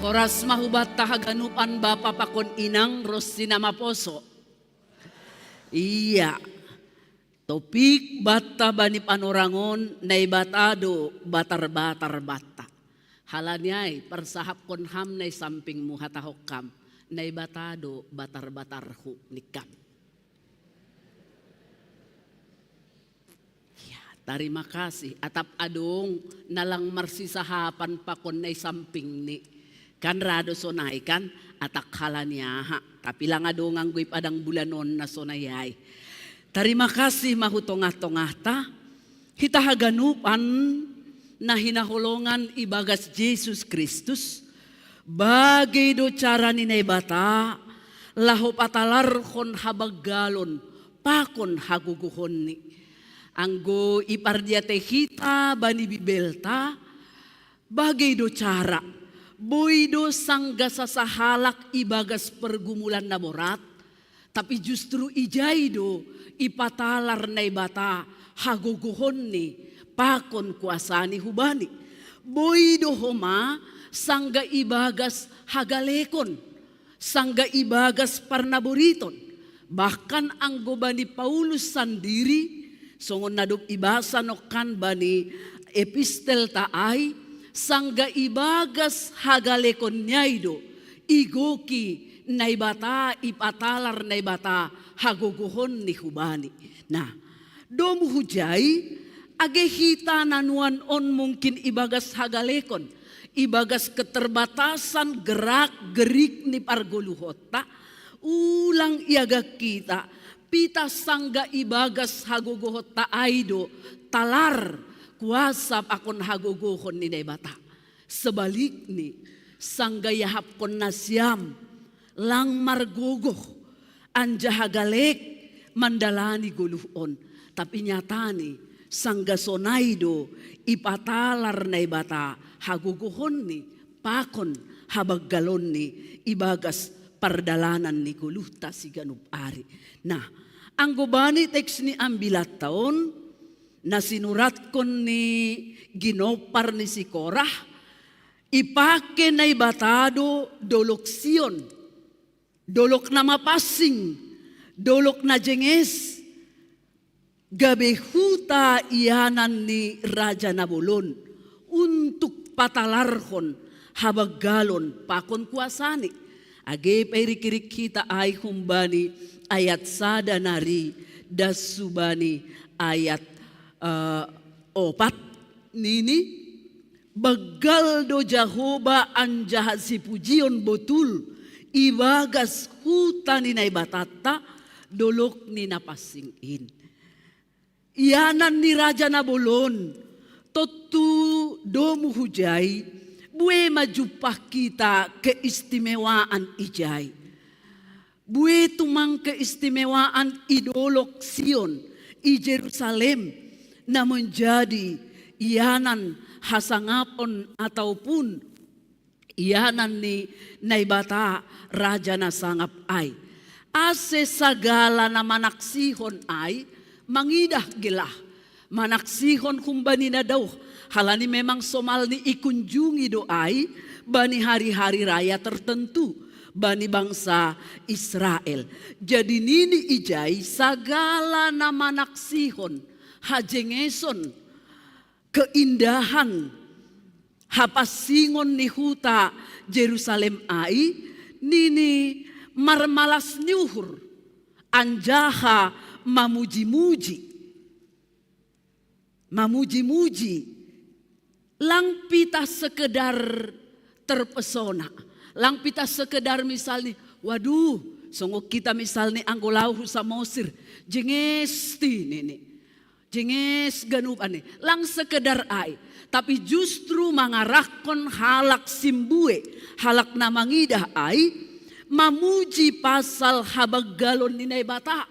Horas ma hubanta haganupan bapa pakon inang ronsi na maposo. Ia, topik banta bani panorang on Naibata do batar-batar banta. Halani ai parsahapkon ham na i sampingmu, hatahon ham, Naibata do batar-batarhu ningkan. Ya, tarima kasih. Atap adong na lang marsisahapan pakon na i sampingni. Kan ra do sonai kan, atak halani aha. Tapi lang adong anggo i padang bulan on na sonai ai. Tarima kasih ma hu tongah-tongahta, hita haganupan na hinaholongan ibagas Jesus Kristus, bagei do cara ni Naibata, laho patalarhon habanggalon, pakon hagogohonni. Anggo ipardiatei hita bani Bibelta, bagei do cara, boi do sanggah sasahalak ibagas pergumulan na borat, tapi justru ijai do ipatalar Naibata hagogohonni pakon kuasani hubani. Boi do homa sanggah ibagas hagalekon, sanggah ibagas parnaboriton. Bahkan anggo bani Paulus sandiri, songon na dob ibasa nongkan bani epistelta ai, sanggah ibagas hagalekon ni ai do igoki Naibata, ipatalar Naibata hagogohonni hubani. Nah, domu hujai, age hita na nuan on mungkin ibagas hagalekon, ibagas keterbatasan gerak-gerik ni pargoluhotta, ulang iaga kita, pita sangga ibagas hagogohotta ai do talar kuasa pakon hagogohon ni Naibata. Sebalikni, sangga iahapkon nasiam lang margogoh anjaha galek mandalani goluh on. Tapi nyatani, sangga sonai do ipatalar Naibata hagogohonni pakon habanggalonni ibagas pardalanan ni goluhta siganup ari. Nah, anggo bani teks ni ambilatta on, na sinuratkon ni ginompar ni si Korah, ipake Naibata do dolok Sion, dolok na mapansing, dolok na jenges, gabe huta ianan ni Raja Nabolon untuk patalarhon habanggalon pakon kuasani. Age pairik-irik hita ai humbani ayat sada nari das hubani ayat eh, opat nini, banggal do Jahowa anjaha sipujion botul ibagas huta ni Naibatanta, dolok ni na pansing in. Ianan ni Raja Nabolon, tontu domu hujai, bue ma jumpah kita keistimewaan ijai. Bue tumang keistimewaan i dolok Sion, i Jerusalem, na menjadi ianan hasangapon ataupun ianan ni Naibata Raja na sangap ai. Ase sagala na manaksihon ai mangidah gelah, manaksihon humbani na daoh, halani memang somalni ikunjungi do ai bani hari-hari raya tertentu bani bangsa Israel. Jadi nini ijai, sagala na manaksihon hajengeson, keindahan, hapansingon ni huta Jerusalem ai, nini marmalas ni uhur anjaha mamuji-muji. Mamuji-muji, lang pita sekedar terpesona, lang pita sekedar misalni, waduh, songon kita misalni anggo laho hu Samosir, jengesti nini. Jenges ganup ani, lang sekedar ai, tapi justru mangarahkon halak simbue, halak na mangidah ai, mamuji pasal habanggalon ni Naibata,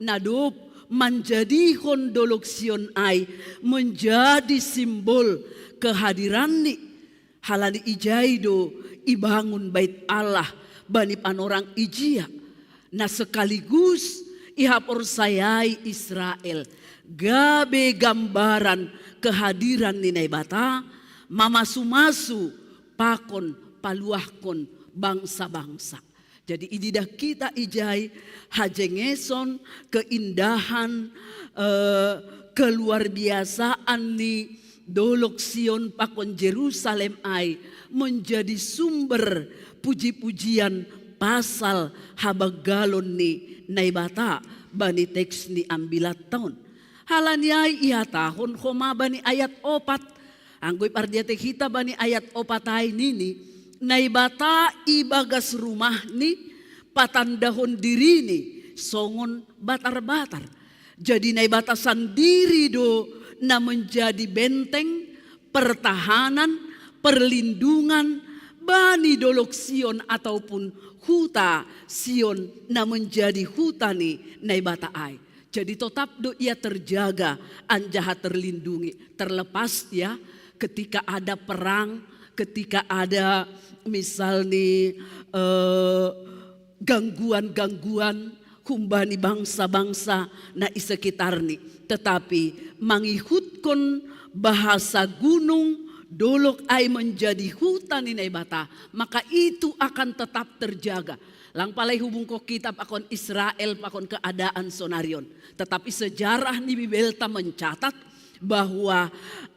na dob manjadihon dolok Sion ai menjadi simbol kehadiranni. Halani ijai do ibangun bait Allah bani panorang ijia, na sekaligus ihaporsayai Israel gabe gambaran kehadiran ni Naibata, mamasu-masu pakon paluahkon bangsa-bangsa. Jadi ididah kita ijai hajengeson, keindahan, eh, keluar biasaan ni dolok Sion pakon Jerusalem ai menjadi sumber puji-pujian pasal habanggalon ni Naibata bani teks ni ambilatta on. Halani ai ihatahon homa bani ayat opat. Anggo ipardiatei hita bani ayat opat ai nini, Naibata ibagas rumahni patandahon dirini songon batar-batar. Jadi Naibata sandiri do na menjadi benteng, pertahanan, perlindungan bani dolok Sion ataupun huta Sion na menjadi huta ni Naibata ai. Jadi totap do ia terjaga anjaha terlindungi. Terlepas ya, ketika ada perang, ketika ada misalni eh, gangguan-gangguan humbani bangsa-bangsa na i sekitarni. Tetapi mangihutkon bahasa gunung dolok ai menjadi huta ni Naibata, maka itu akan tetap terjaga. Lang pala ihubungkon kita pakon Israel, pakon keadaan sonarion. Tetapi sejarah ni Bibelta mencatat bahwa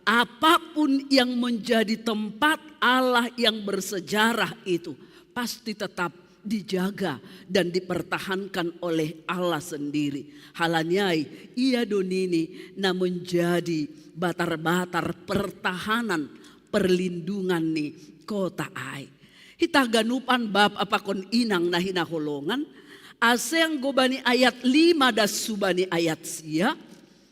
apapun yang menjadi tempat Allah yang bersejarah itu pasti tetap dijaga dan dipertahankan oleh Allah sendiri. Halani ai, ia do nini na menjadi batar-batar pertahanan, perlindungan ni kota ai. Hita haganupan bapa pakon inang na hinaholongan, asa anggo bani ayat lima das hubani ayat sia,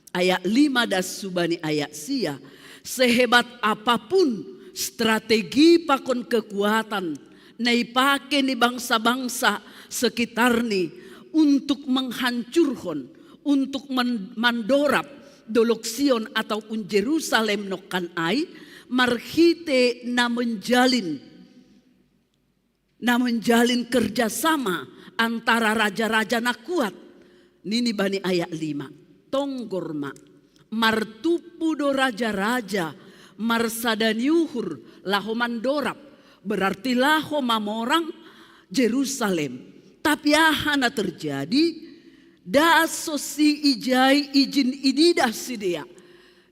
ayat lima das hubani ayat sia, sehebat apapun strategi pakon kekuatan na ipake ni bangsa-bangsa sekitarni untuk menghancurhon, untuk men-, mandorap dolok Sion ataupun Jerusalem nongkan ai, marhite na menjalin, na menjalin kerjasama antara raja-raja na kuat. Nini bani ayat lima, tonggor ma, martumpu do raja-raja marsada ni uhur laho mandorap, berarti laho mamorang Jerusalem. Tapi aha na terjadi? Das sonsi ijai ijin ididah sidea.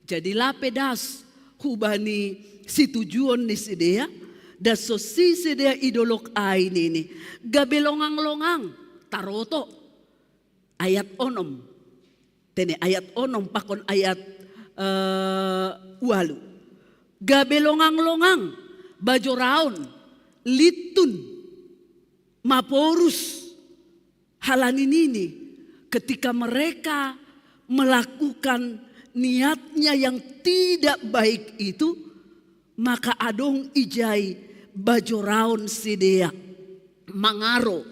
Jadi lape das hubani situjuon ni sidea, das sonsi sidea i dolok ai nini, gabe longang-longang, taroto. Ayat onom. Tene ayat onom pakon ayat eh, ualu. Gabe longang-longang, bajoraon, lintun, maporus. Halani nini, ketika mereka melakukan niatnya yang tidak baik itu, maka adong ijai bajoraon sidea. Mangaro.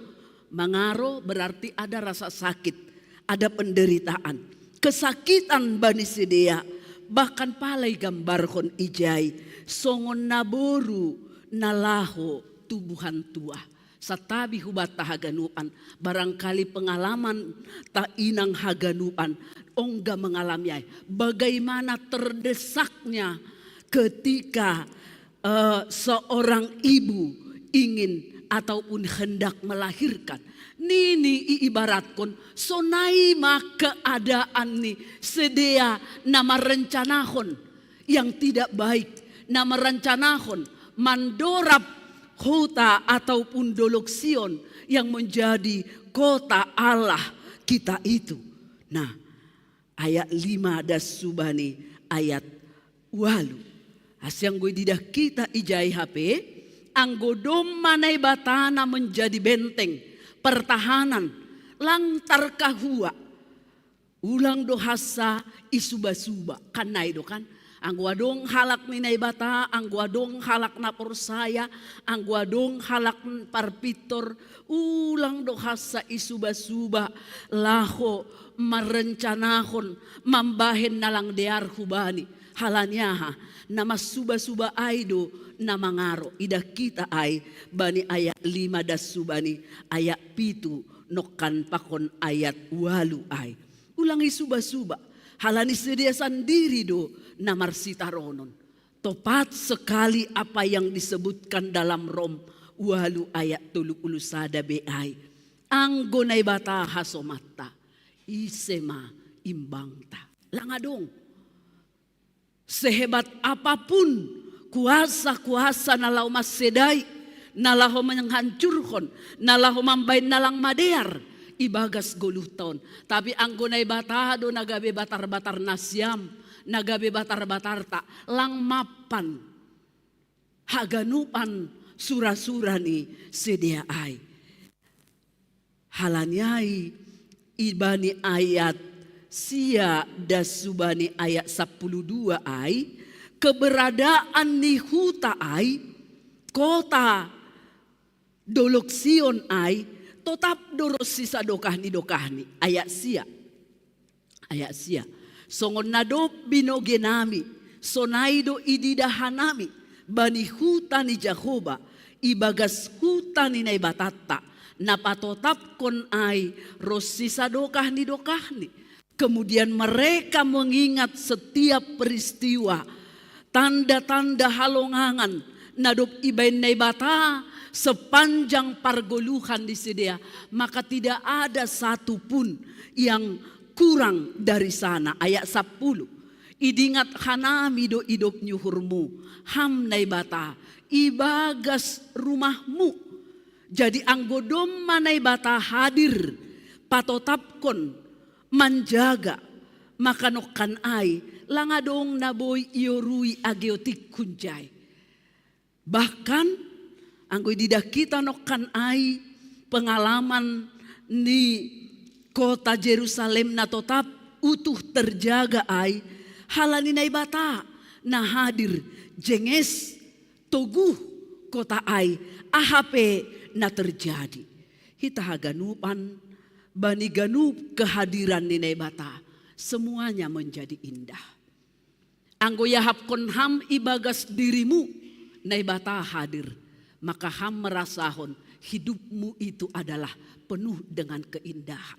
Mangaro berarti ada rasa sakit, ada penderitaan. Kesakitan bani sidea, bahkan pala igambarhon ijai songon naboru na laho tubuhan tua. Santabi hubanta haganupan, barangkali pengalaman ta inang haganupan ongga mengalami ai. Bagaimana terdesaknya ketika eh, seorang ibu ingin ataupun hendak melahirkan. Nini iibarathon, sonai ma keadaan ni sidea na marencanahon yang tidak baik, na marencanahon mandorap huta ataupun dolok Sion yang menjadi kota Allah kita itu. Nah, ayat lima das hubani ayat ualu. Asa anggo ididah hita ijai hape, anggo domma Naibata na menjadi benteng, pertahanan, lang tarkahua. Ulang do hansa isuba-suba, kan nai do kan? Anggo adong halak ni Naibata, anggo adong halak na porsaya, anggo adong halak parpintor, ulang do hansa isuba-suba laho marencanahon mambahen na lang dear hubani. Halani aha? Na mansuba-suba ai do na mangaro. Idah hita ai bani ayat lima das hubani ayat pitu nongkan pakon ayat ualu ai. Ulang isuba-suba, halani sidea sandiri do na marsitaronon. Topat sekali apa yang disebutkan dalam Rom ualu ayat tolu puluh sada be ai. Anggo Naibata hasomanta, ise ma imbangta? Lang adong. Sehebat apapun kuasa-kuasa na laho mansedai, na laho menghancurhon, na laho mambahen na lang madear ibagas goluhta on. Tapi anggo Naibata do na gabe batar-batar nasiam, na gabe batar-batarta, lang mapan haganupan sura-sura ni sidea ai. Halani ai, ibani ayat sia das hubani ayat sapuluh dua ai, keberadaan ni huta ai, kota dolok Sion ai, totap do ronsi sadokah ni dokahni. Ayat sia. Ayat sia. Songon na dob binogenami, sonai do ididah hanami bani huta ni Jahowa, ibagas huta ni Naibatanta, na patotapkon ai ronsi sadokah ni dokahni. Kemudian mereka mengingat setiap peristiwa, tanda-tanda halongangan na dob ibahen Naibata sepanjang pargoluhan ni sidea, maka tidak ada satu pun yang kurang dari sana. Ayat sapuluh. Idingat hanami do idop ni uhurmu, Ham Naibata, ibagas rumahmu. Jadi anggo domma Naibata hadir, patotapkon, manjaga, maka nongkan ai lang adong na boi iorui ageotik hunjai. Bahkan anggo ididah kita nongkan ai pengalaman ni kota Jerusalem na totap utuh terjaga ai, halani Naibata na hadir, jenges, toguh kota ai, aha pe na terjadi. Hita haganupan bani ganup kehadiran ni Naibata, semuanya menjadi indah. Anggo iahapkon ham ibagas dirimu Naibata hadir, maka ham merasahon hidupmu itu adalah penuh dengan keindahan.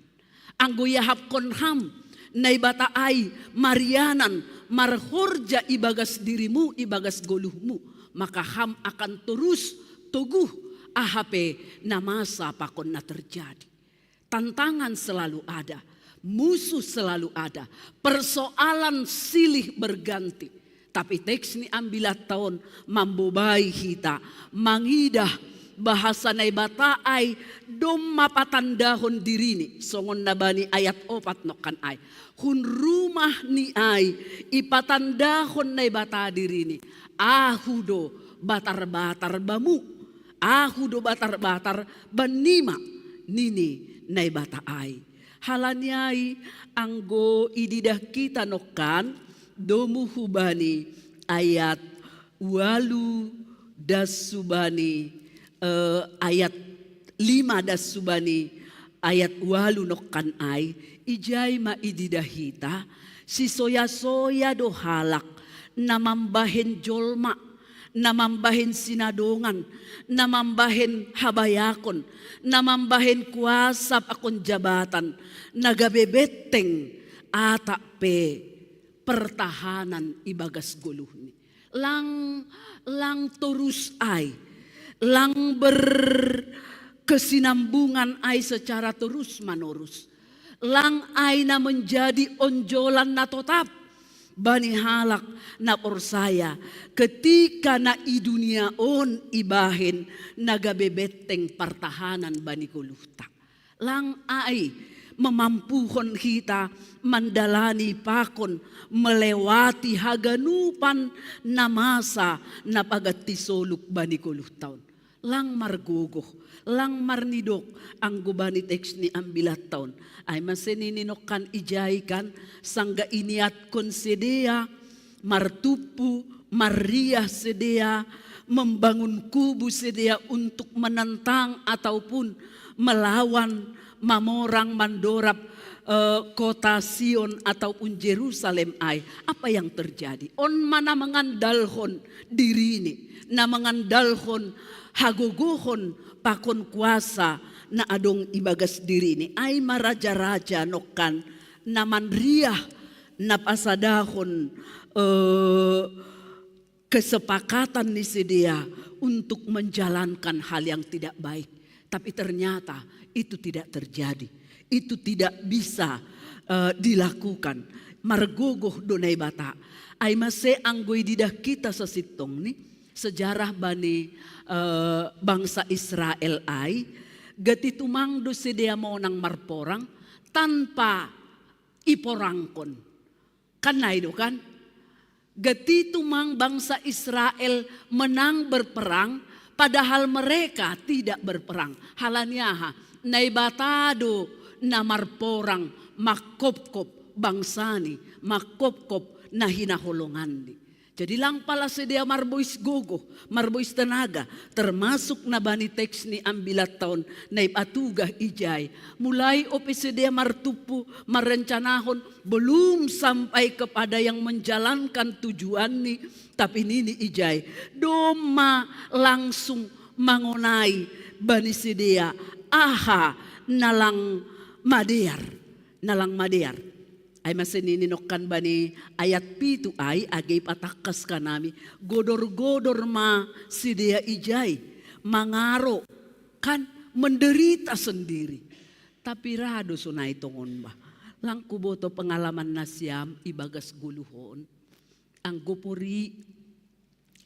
Anggo iahapkon ham Naibata ai marianan marhorja ibagas dirimu, ibagas goluhmu, maka ham akan torus toguh aha pe na masa pakon na terjadi. Tantangan selalu ada, musuh selalu ada, persoalan silih berganti. Tapi teks ni ambilat taon mambobai hita mangidah bahasa Naibata ai domma patandahon dirini, songon na bani ayat opat nongkan ai. Hun rumah ni ai ipatandahon Naibata dirini, ahu do batar-batar bamu, ahu do batar-batar bannima, nini Naibata ai. Halani ai anggo ididah kita nongkan domu hubani ayat ualu das subani, eh, ayat lima das subani ayat ualu nongkan ai, ijai ma ididah hita sisoya-soya do halak na mambahen jolma, na mambahen sinadongan, na mambahen habayakon, na mambahen kuasa pakon jabatan, na gabe benteng atap pe pertahanan ibagas goluhni. Lang, lang torus ai, lang berkesinambungan ai secara terus manorus. Lang ai na menjadi onjolan na totap bani halak na porsaya, ketika na i dunia on ibahen na gabe benteng partahanan bani goluhta. Lang ai mamampuhon hita mandalani pakon melewati haganupan na masa na paganti soluk bani goluhta on. Lang margogoh, lang marnidok, anggo bani teks ni ambilat taon. Ai mase nini nongkan ijai kan, sangga iniatkon sidea martumpu, marriah sidea, membangun kubu sidea untuk menentang ataupun melawan, mamorang, mandorap, eh, kota Sion ataupun Jerusalem ai. Apa yang terjadi? On ma na mengandalhon dirini, na mengandalhon hagogohon pakon kuasa na adong ibagas dirini. Ai ma raja-raja nongkan na manriah, na pasadahon, eh, kesepakatan ni sidea untuk menjalankan hal yang tidak baik. Tapi ternyata itu tidak terjadi. Itu tidak bisa, eh, dilakukan. Margogoh do Naibata. Ai mase anggo ididah kita sasintongni sejarah bani, eh, bangsa Israel ai, gati tumang do sidea monang marporang tanpa iporangkon. Kan nai do kan? Gati tumang bangsa Israel menang berperang, padahal mereka tidak berperang. Halani aha? Naibata do na marporang, mangkopkop bangsani, mangkopkop na hinaholonganni. Jadi lang pala sidea marbois gogoh, marbois tenaga, termasuk na bani teks ni ambilat taon na ipatugah ijai. Mulai ope sidea martumpu, marrencanahon, belum sampai kepada yang menjalankan tujuanni, tapi nini ijai, domma langsung mangonai bani sidea aha na lang madear, na lang madear. Ai mase nini nongkan bani ayat pitu ai, age ipatangkas hanami, godor-godor ma sidea ijai, mangaro, kan, menderita sendiri. Tapi ra do sonai tongon bah. Lang huboto pengalaman nasiam ibagas goluh on. Anggo pori,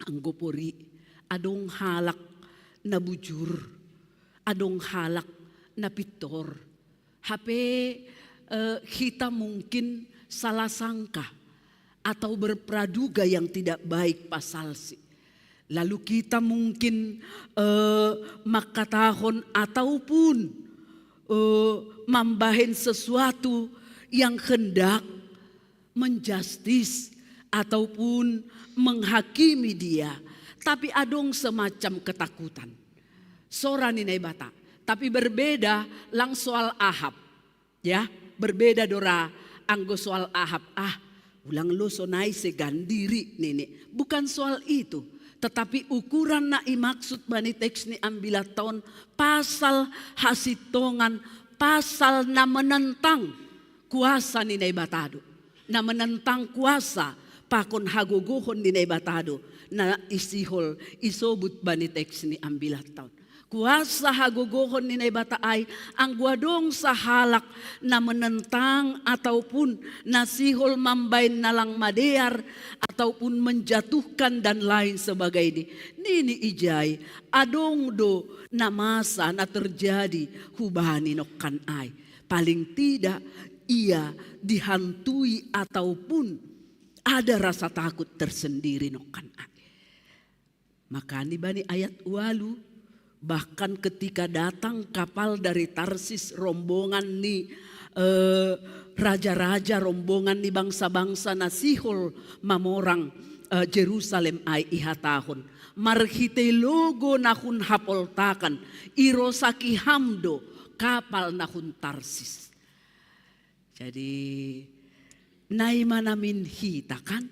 anggo pori, adong halak na bujur, adong halak na pintor. Hape, eh, hita mungkin salah sangka atau berpraduga yang tidak baik pasalsi. Lalu kita mungkin eh, makatahon ataupun eh, mambahen sesuatu yang hendak menjustis ataupun menghakimi dia. Tapi adong semacam ketakutan. Sora ni Naibata. Tapi berbeda lang soal Ahab. Ya, berbeda dora anggo soal Ahab. Ah, ulang lo sonai segan diri nini. Bukan soal itu. Tetapi ukuran na imaksud bani teks ni ambilat taon pasal hasintongan, pasal na menentang kuasa ni Naibata do. Na menentang kuasa pakon hagogohon ni Naibata do. Na isihol isobut bani teks ni ambilat taon. Kuasa hagogohon ni Naibata ai anggo adong sahalak na menentang ataupun na sihol mambahen na lang madear ataupun menjatuhkan dan lain sebagainya. Nini ijai adong do na masa na terjadi hubani nongkan ai. Paling tidak ia dihantui ataupun ada rasa takut tersendiri nongkan ai. Maka ni bani ayat walu, bahkan ketika datang kapal dari Tarsis rombongan ni eh, raja-raja rombongan ni bangsa-bangsa na sihol mamorang eh, Jerusalem ai ihatahon. Marhitei logo na hun hapoltakan, irosaki ham do kapal na hun Tarsis. Jadi nai manamin hita kan,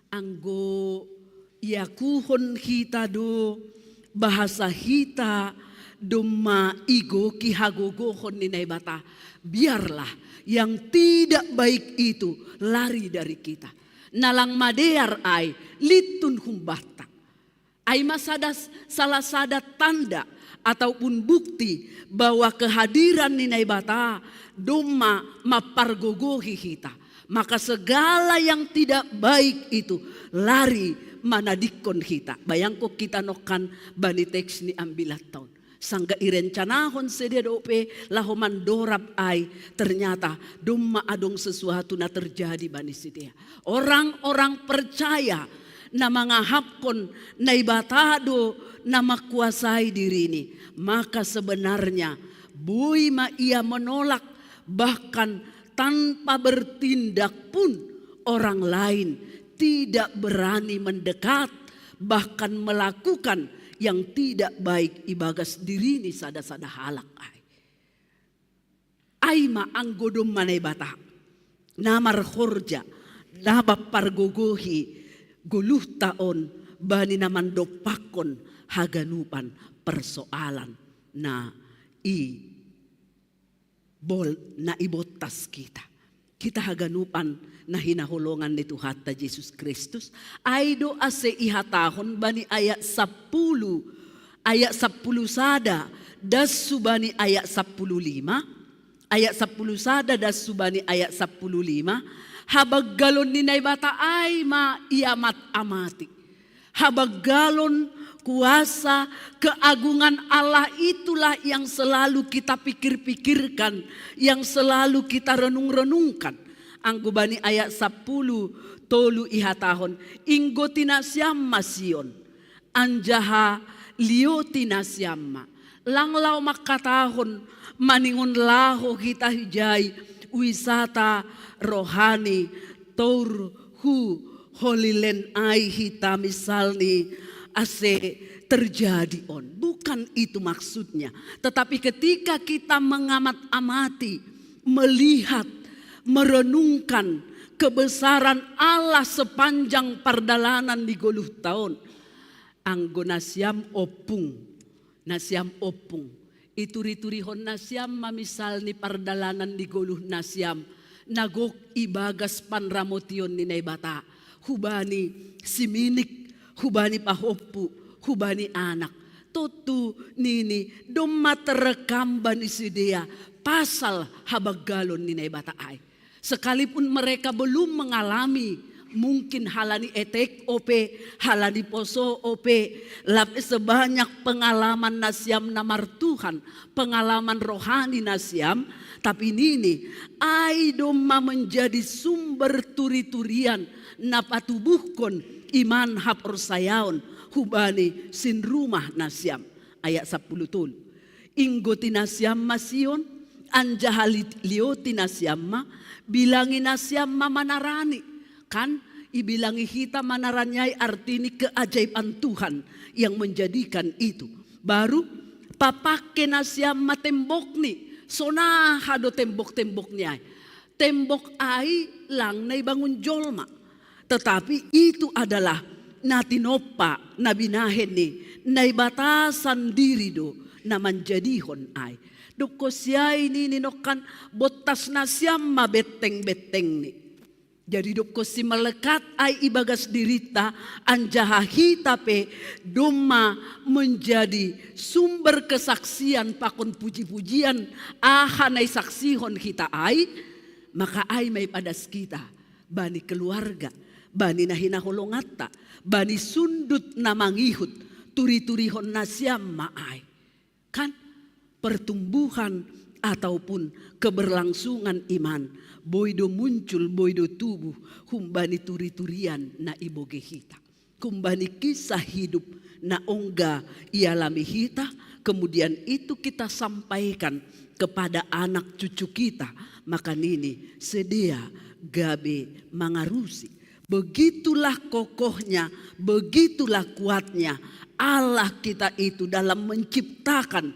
anggo iakuhon hita do bahasa hita domma igoki hagogohon ni Naibata. Biarlah yang tidak baik itu lari dari kita. Na lang madear ai lintun humbanta. Ai ma sada, salah sada tanda ataupun bukti bahwa kehadiran ni Naibata domma mampargogohi hita. Maka segala yang tidak baik itu lari manadingkon hita. Bayangkon hita nongkan bani teks ni ambilat taon. Sangga irencanahon sidea dope laho mandorab ai, ternyata domma adong sesuatu na terjadi bani sidea. Orang-orang percaya na mangahapkon Naibata do na mangkuasai dirini, maka sebenarnya boi ma ia menolak, bahkan tanpa bertindak pun orang lain tidak berani mendekat, bahkan melakukan yang tidak baik ibagas dirini sada-sada halak ai. Ai ma anggo domma Naibata na marhorja, na mampargogohi goluhta on bani na mandompakkon haganupan persoalan na i bol na ibontas kita. Kita haganupan na hinaholongan ni Tuhanta Jesus Kristus, ai do ase ihatahon bani ayat sapuluh, ayat sapuluh sada das subani ayat sapuluh lima, ayat sapuluh sada das subani ayat sapuluh lima, habanggalon ni Naibata ai ma iamat-amati. Habanggalon, kuasa, keagungan Allah itulah yang selalu kita pikir-pikirkan, yang selalu kita renung-renungkan. Anggo bani ayat sapuluh tolu ihatahon, inggoti nasiam ma Sion, anjaha lioti nasiam ma. Lang laho mangkatahon maningon laho hita hijai wisata rohani tour hu Holy Land ai hita misalni ase terjadi on. Bukan itu maksudnya. Tetapi ketika kita mengamat-amati, melihat, merenungkan kebesaran Allah sepanjang pardalanan ni goluhta on. Anggo nasiam ompung, nasiam ompung. Ituri-turihon nasiam ma misal ni pardalanan ni goluh nasiam na gok ibagas panramotion ni Naibata hubani siminik, hubani pahompu, hubani anak. Tontu nini domma terekam bani sidea pasal habanggalon ni Naibata ai. Sekalipun mereka belum mengalami, mungkin halani etek ope, halani poso ope, lap sebanyak pengalaman nasiam na martuhan, pengalaman rohani nasiam, tapi nini ai domma menjadi sumber turi-turian na patubuhkon iman haporsayaon hubani sin rumah nasiam. Ayat sapuluh tolu. Inggo tinasiam ma Sion, anjaha li-, lioti nasiam ma, bilangi nasiam ma manarani. Kan, ibilangi hita manarani ai artini keajaiban Tuhan yang menjadikan itu. Baru, papake nasiam ma tembokni, sonaha do tembok-tembokni ai. Tembok ai lang na ibangun jolma. Tetapi itu adalah na tinompa, na binahen ni Naibata sandiri do na manjadihon ai. Dob konsi ai nini nongkan, bottas nasiam ma benteng-bentengni. Jadi dob konsi melekat ai ibagas dirinta, anjaha hita pe domma menjadi sumber kesaksian pakon puji-pujian aha na isaksihon hita ai, maka ai ma ipadas hita bani keluarga, bani na hinaholonganta, bani sundut na mangihut, turi-turihon nasiam ma ai. Kan, pertumbuhan ataupun keberlangsungan iman boi do muncul, boi do tubuh humbani turi-turian na ibogei hita. Humbani kisah hidup na ongga ialami hita, kemudian itu kita sampaikan kepada anak cucu kita, maka nini sidea gabe mangarusi. Begitulah kokohnya, begitulah kuatnya Allah kita itu dalam menciptakan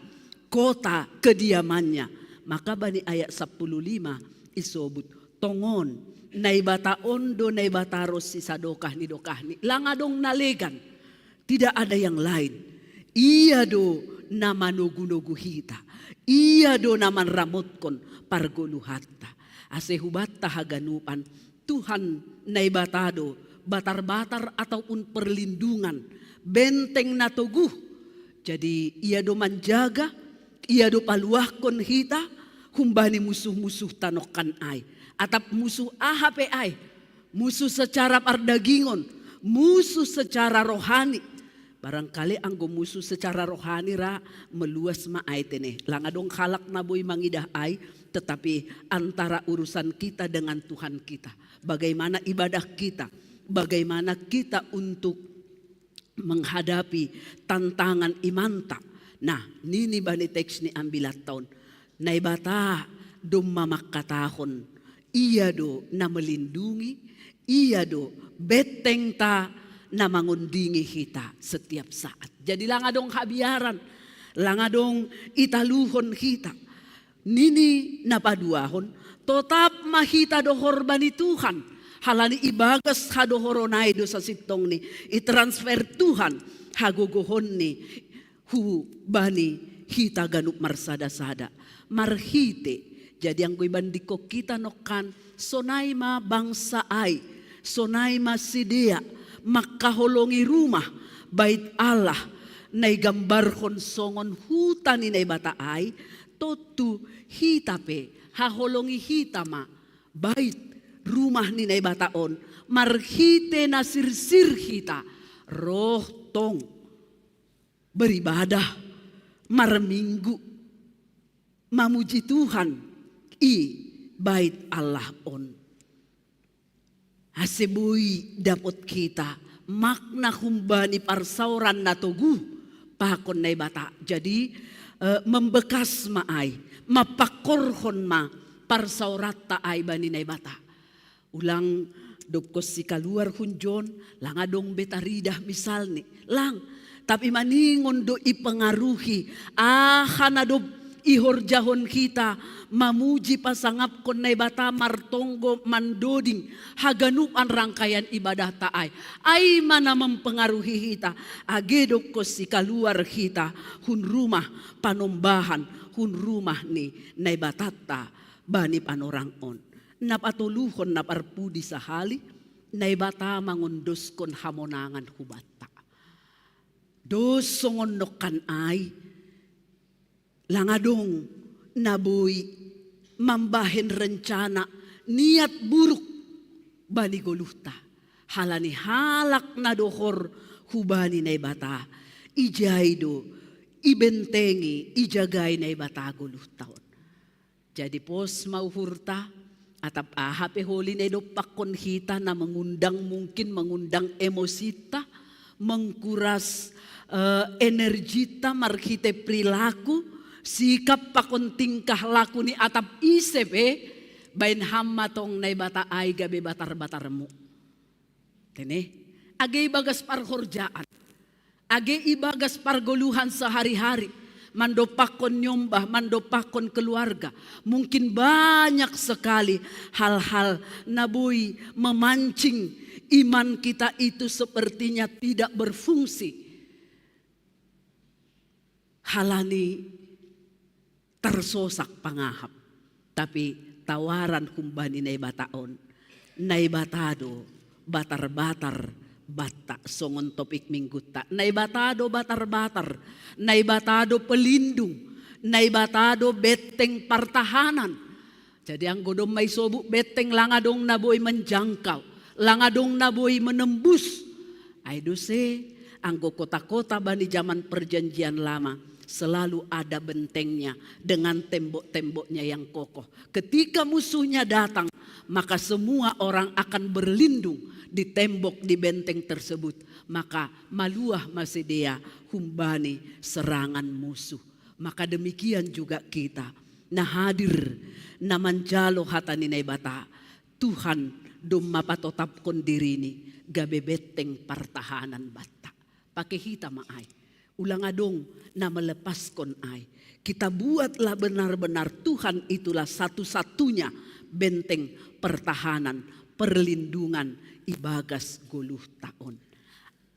kota kediamannya. Maka bani ayat sapuluh lima isobut, tongon, Naibata on do Naibata ronsi sadokah ni dokahni. Lang adong na legan. Tidak ada yang lain. Ia do na manogu-nogu hita. Ia do na manramotkon pargoluhanta. Ase hubanta haganupan, Tuhan Naibata do batar-batar ataupun perlindungan, benteng na toguh. Jadi ia do manjaga, ia do paluahkon hita humbani musuh-musuhta nongkan ai. Atap musuh aha pe ai, musuh secara pardagingon, musuh secara rohani. Barangkali anggo musuh secara rohani ra, meluas ma ai tene. Lang adong halak na boi mangidah ai, tetapi antara urusan kita dengan Tuhan kita. Bagaimana ibadah kita, bagaimana kita untuk menghadapi tantangan imanta. Nah, nini bani teks ni ambilan taon, Naibata domma mangkatahon, ia do na melindungi, ia do bentengta na mangondingi hita setiap saat. Jadi lang adong habiaran, lang adong italuhon hita. Nini na paduahon, totap ma hita dohor bani Tuhan. Halani ibagas hadohoron ai do sasintongni itransfer Tuhan hagogohonni hubani hita ganup marsada-sada. Marhite, jadi anggo ibandingkon hita nongkan, sonai ma bangsa ai, sonai ma sidea mangkaholongi rumah, bait Allah, na igambarhon songon huta ni Naibata ai, tontu hita pe haholongi hita ma bait rumah ni Naibata on, marhite na sirsir hita, roh tong beribadah, marminggu, mamuji Tuhan i bait Allah on. Ase boi dapot hita makna humbani parsaoran na toguh pakon Naibata. Jadi, eh, membekas ma ai, mampangkorhon ma parsaoranta ai bani Naibata. Ulang dob konsi kaluar hunjon, lang adong be taridah misalni. Lang, tapi maningon do ipengaruhi aha na dob ihorjahon hita, mamuji pasangapkon Naibata martonggo mandoding haganupan rangkaian ibadahta ai. Ai ma na mempengaruhi hita, age dob konsi kaluar hita hun rumah panombahan, hun rumah ni Naibatanta bani panorang on. Na patoluhon na parpudi sahali, Naibata mangondoskon hamonangan hubanta. Dos songon nongkan ai, lang adong na boi mambahen rencana niat buruk bani goluhta. Halani halak na dohor hubani Naibata, ijai do ibentengi, ijagai Naibata goluhta on. Jadi pos ma uhurta, atap aha pe holi na idompakkon hita na mengundang, mungkin mengundang emosinta, mengkuras eh, energita marhite perilaku, sikap pakon tingkah laku ni atap ise pe, bain hamma tong Naibata ai gabe batar-batarmu. Tene, age ibagas parhorjaan, age ibagas pargoluhan sehari-hari, mandopakkon nyombah, mandopakkon keluarga. Mungkin banyak sekali hal-hal na boi memancing iman kita itu sepertinya tidak berfungsi. Halani tersosak pangahap. Tapi tawaran humbani Naibata on. Naibata do batar-batar batta songon topik minggutta. Naibata do batar-batar, Naibata do pelindung, Naibata do benteng partahanan. Jadi anggo domma isobut benteng, lang adong na boi menjangkau, lang adong na boi menembus. Ai dose, anggo kota-kota bani zaman perjanjian lama selalu ada bentengnya dengan tembok-temboknya yang kokoh. Ketika musuhnya datang, maka semua orang akan berlindung di tembok, di benteng tersebut. Maka maluah ma sidea humbani serangan musuh. Maka demikian juga kita na hadir, na manjalo hata ni Naibata, Tuhan domma patotapkon dirini gabe benteng partahanan batta. Pake hita ma ai. Ulang adong na melepaskon ai. Kita buatlah benar-benar Tuhan itulah satu-satunya benteng pertahanan, perlindungan ibagas goluhta on.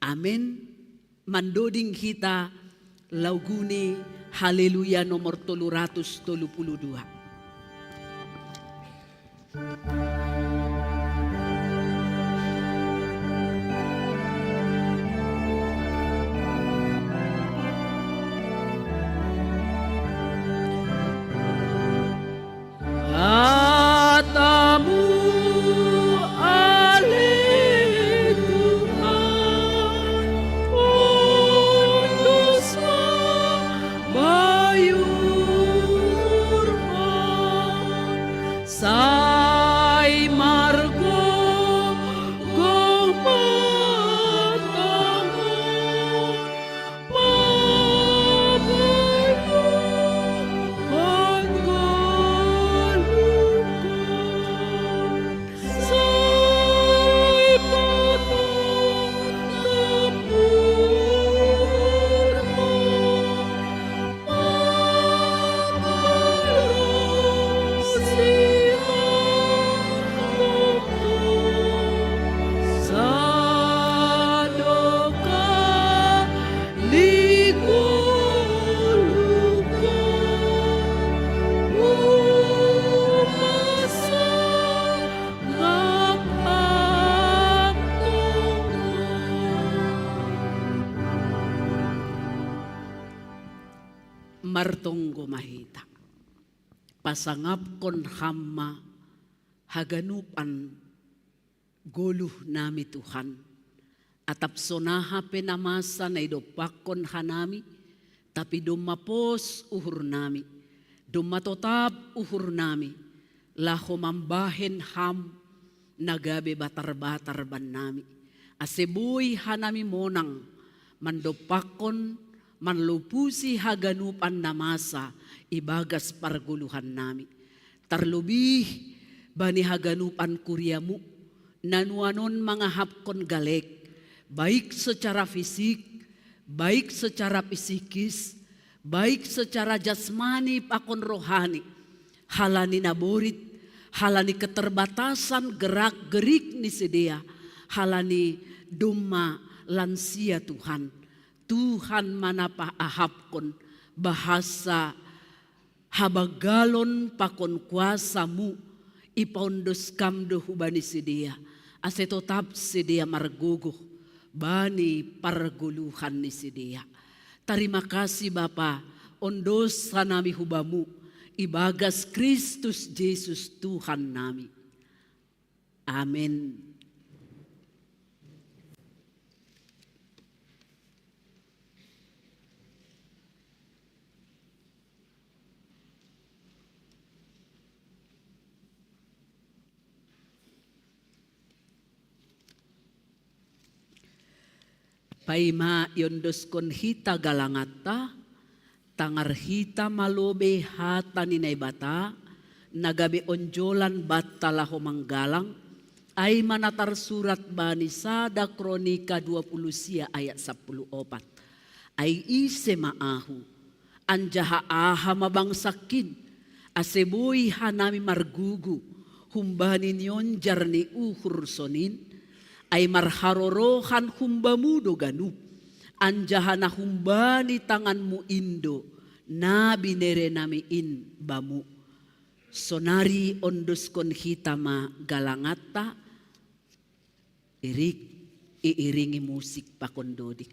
Amen. Mandoding hita lagu ni Haleluya nomor tolu ratus tolu puluh dua. Hatamu ale Tuhan, ondos ma bayur ma, sai margogoh ma tangan. Martonggo ma hita. Pasangapkon Ham ma haganupan goluh nami Tuhan. Atap sonaha pe na masa na idompakkon hanami, tapi domma pos uhur nami, domma totap uhur nami, laho mambahen Ham na gabe batar-batar bannami. Ase boi hanami monang mandompakkon, manlopusi haganupan na masa ibagas pargoluhan nami. Tarlobih bani haganupan kuriamu, na nuanon mangahapkon galek, baik secara fisik, baik secara psikis, baik secara jasmani pakon rohani, halani naborit, halani keterbatasan gerak gerik ni sidea, halani domma lansia Tuhan. Tuhan ma na paahapkon bahasa habanggalon pakon kuasamu ipaondos Kam do hubani sidea, ase totap sidea margogoh bani pargoluhan ni sidea. Tarima kasih Bapa, ondos hanami hubamu ibagas Kristus Jesus Tuhan nami. Amen. Ai ma iondoskon hita galangatta, tangar hita malobe hata ni Naibata, na gabe onjolan banta laho manggalang, ai ma na tarsurat bani sada Kronika dua puluh sia ayat sapuluh opat. Ai ise ma ahu, anjaha aha ma bangsakin, ase boi hanami margugu, humbani nionjar ni uhur sonin, ai marharorohan humbamu do ganup, anjaha na humbani tanganmu in do, na binerenami in bamu. Sonari ondoskon hita ma galangatta, Erik, iiringi musik pakon dodik.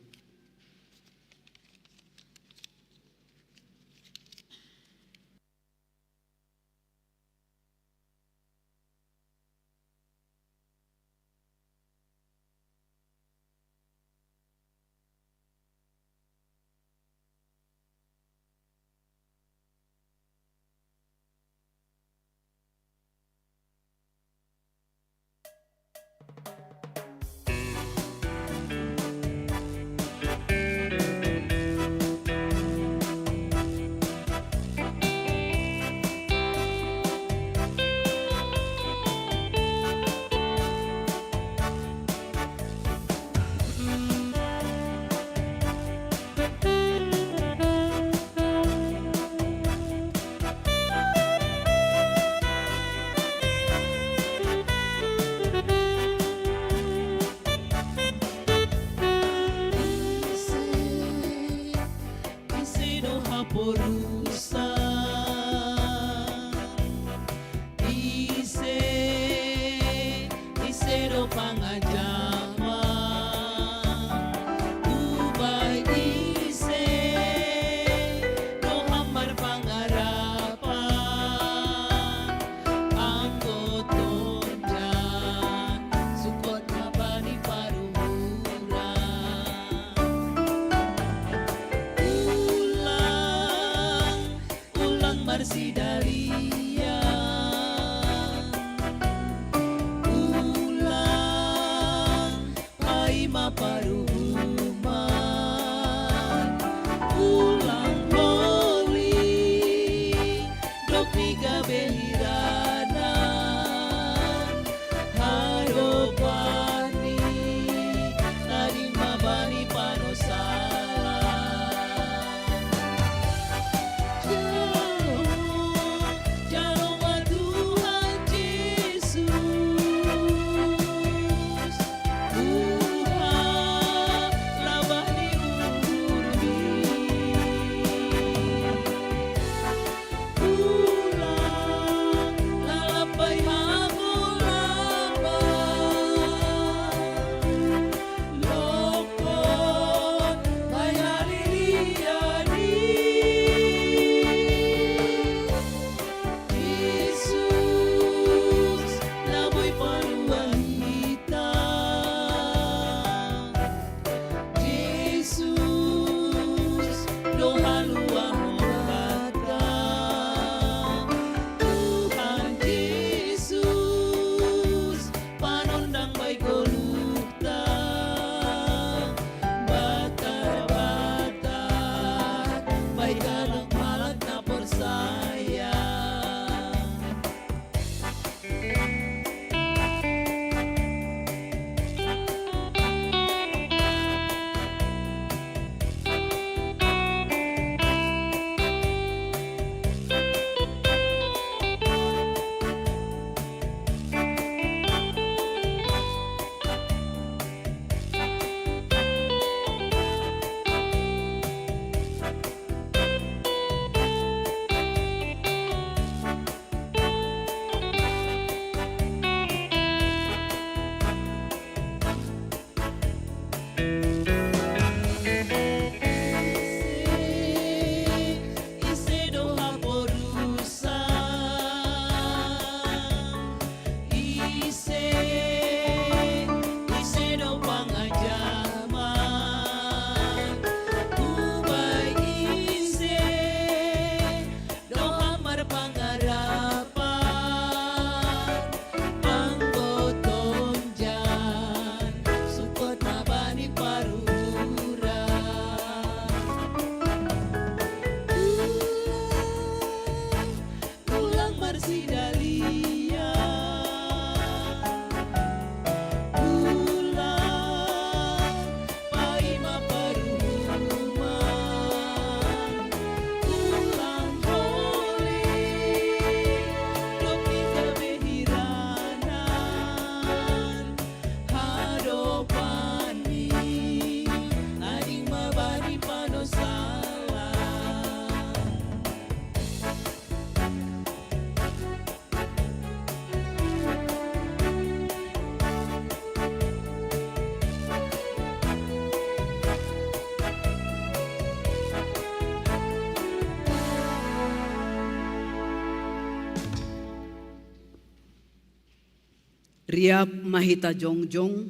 Riap ma hita jongjong,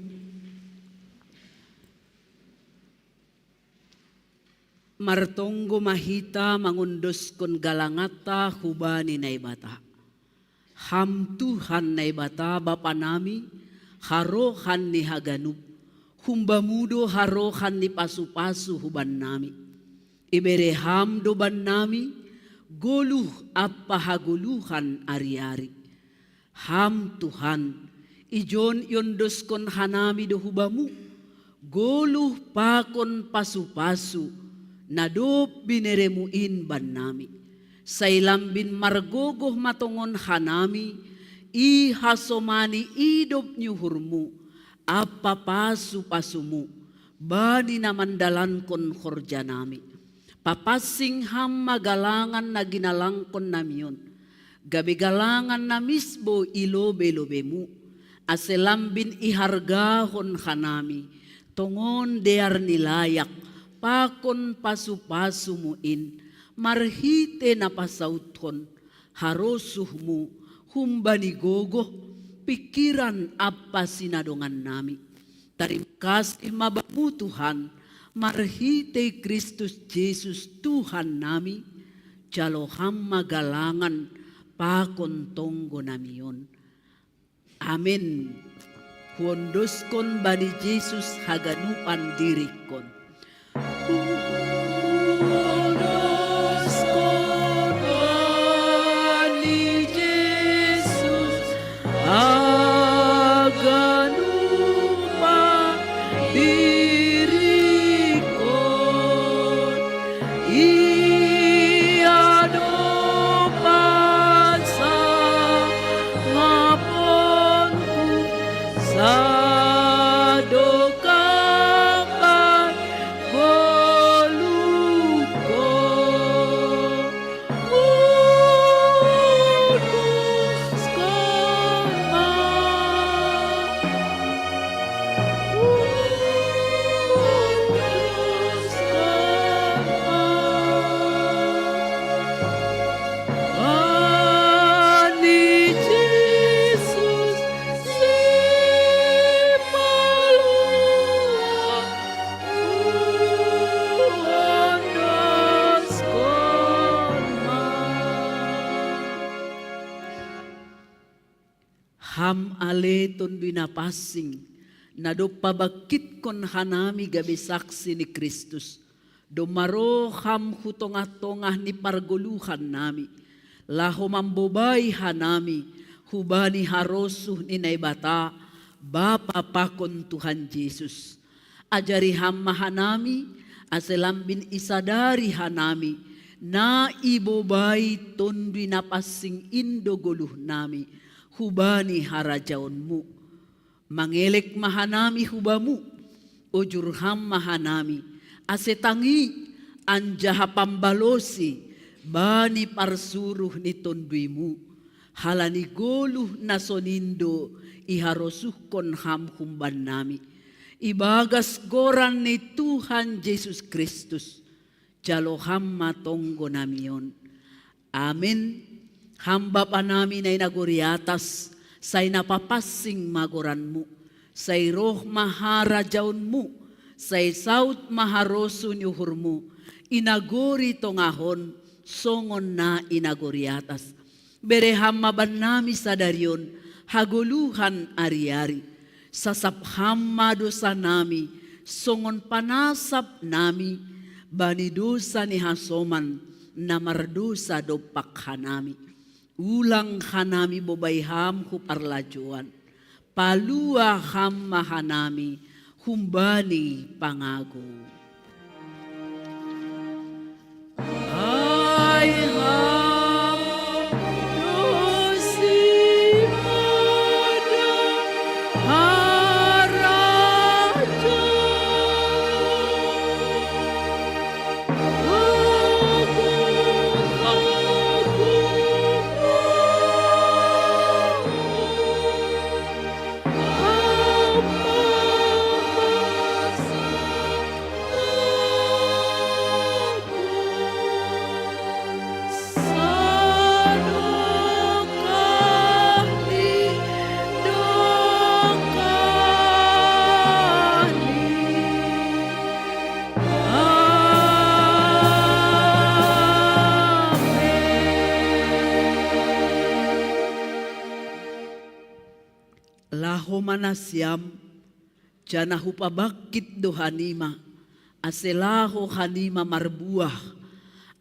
martonggo ma hita mangondoskon galanganta hubani Naibata. Ham Tuhan Naibata Bapa nami, harohan ni haganup, humbamu do harohan ni pasu-pasu hubannami. Ibere ham do bannami goluh ampa hagoluhan ari-ari. Ham Tuhan, ijon iondoskon hanami do hubamu goluh pakon pasu-pasu na dob bineremu in bannami. Sai lambin margogoh ma tongon hanami i hasomani idop ni uhurmu ampa pasu-pasumu bani na mandalankon horjanami. Papansing ham ma galangan na ginalangkon nami on, gabe galangan na misbo i lobei-lobeimu, ase lambin ihargahon hanami tongon dear ni layak pakon pasu-pasumu in, marhite na pasauthon harosuhmu humbani gogoh, pingkiran ampa sinadongannami. Tarima kasih ma Bamu Tuhan, marhitei Kristus Jesus Tuhan nami, jalo ham ma galangan pakon tonggo nami on. Amen. Huondoskon bani Jesus haganupan diringkon. Huondoskon bani Jesus haganupan diringkon. Ia do pasangaponku sadokah pangoluhku. Putuskan ma. Ham ale Tonduy Napansing, na dob pabangkitkon hanami gabe saksi ni Kristus, domma roh Ham hu tongah-tongah ni pargoluhannami, laho mambobai hanami hubani harosuh ni Naibata, Bapa pakon Tuhan Jesus. Ajari Ham ma hanami, ase lambin isadari hanami, na ibobai Tonduy Napansing in do goluhnami hubani harajaonmu. Mangelek ma hanami hu Bamu, ujur Ham ma hanami, ase tangi anjaha pambalosi bani parsuruh ni TonduyMu, halani goluh na sonin do iharosuhkon Ham humbannami. Ibagas goran ni Tuhan Jesus Kristus, jalo Ham ma tonggonami on. Amen. Ham Bapanami na i nagori atas, sai na papansing ma goranMu, sai roh ma harajaonMu, sai saut ma harosuh ni uhurMu, i nagori tongah on songon na i nagori atas. Bere Ham ma bannami sadari on hagoluhan ari-ari. Sasap Ham ma dosanami, songon panasapnami bani dosa ni hasoman na mardosa dompak hanami. Ulang hanami bobai Ham hu parlajouan. Palua Ham ma hanami humbani pangago. Ai Ham do simada harajaon. Laho ma nasiam, janah hupabangkit do hanima, ase laho hanima marbuah,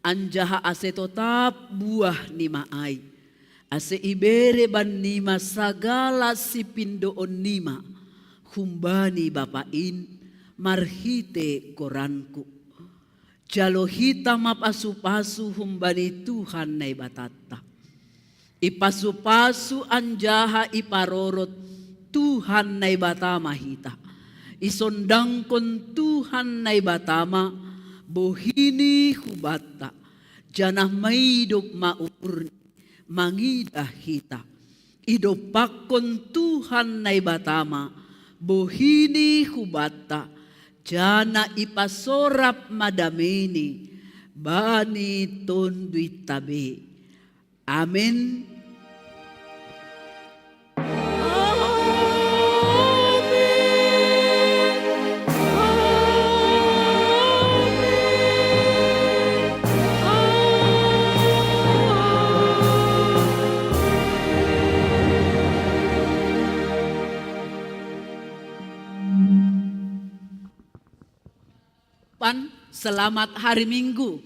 anjaha ase totap buah nima ai, ase ibere bannima sagala sipindoon nima humbani Bapa in marhitei goranku. Jalo hita ma pasu-pasu humbani Tuhan Naibatanta. Ipasu-pasu anjaha iparorot Tuhan Naibata ma hita. Isondangkon Tuhan Naibata ma bohini hubanta, janah maidop ma uhurni mangidah hita. Idompakkon Tuhan Naibata ma bohini hubanta, janah ipasorap ma dameini bani tonduinta be. Amen. Pan, selamat hari Minggu.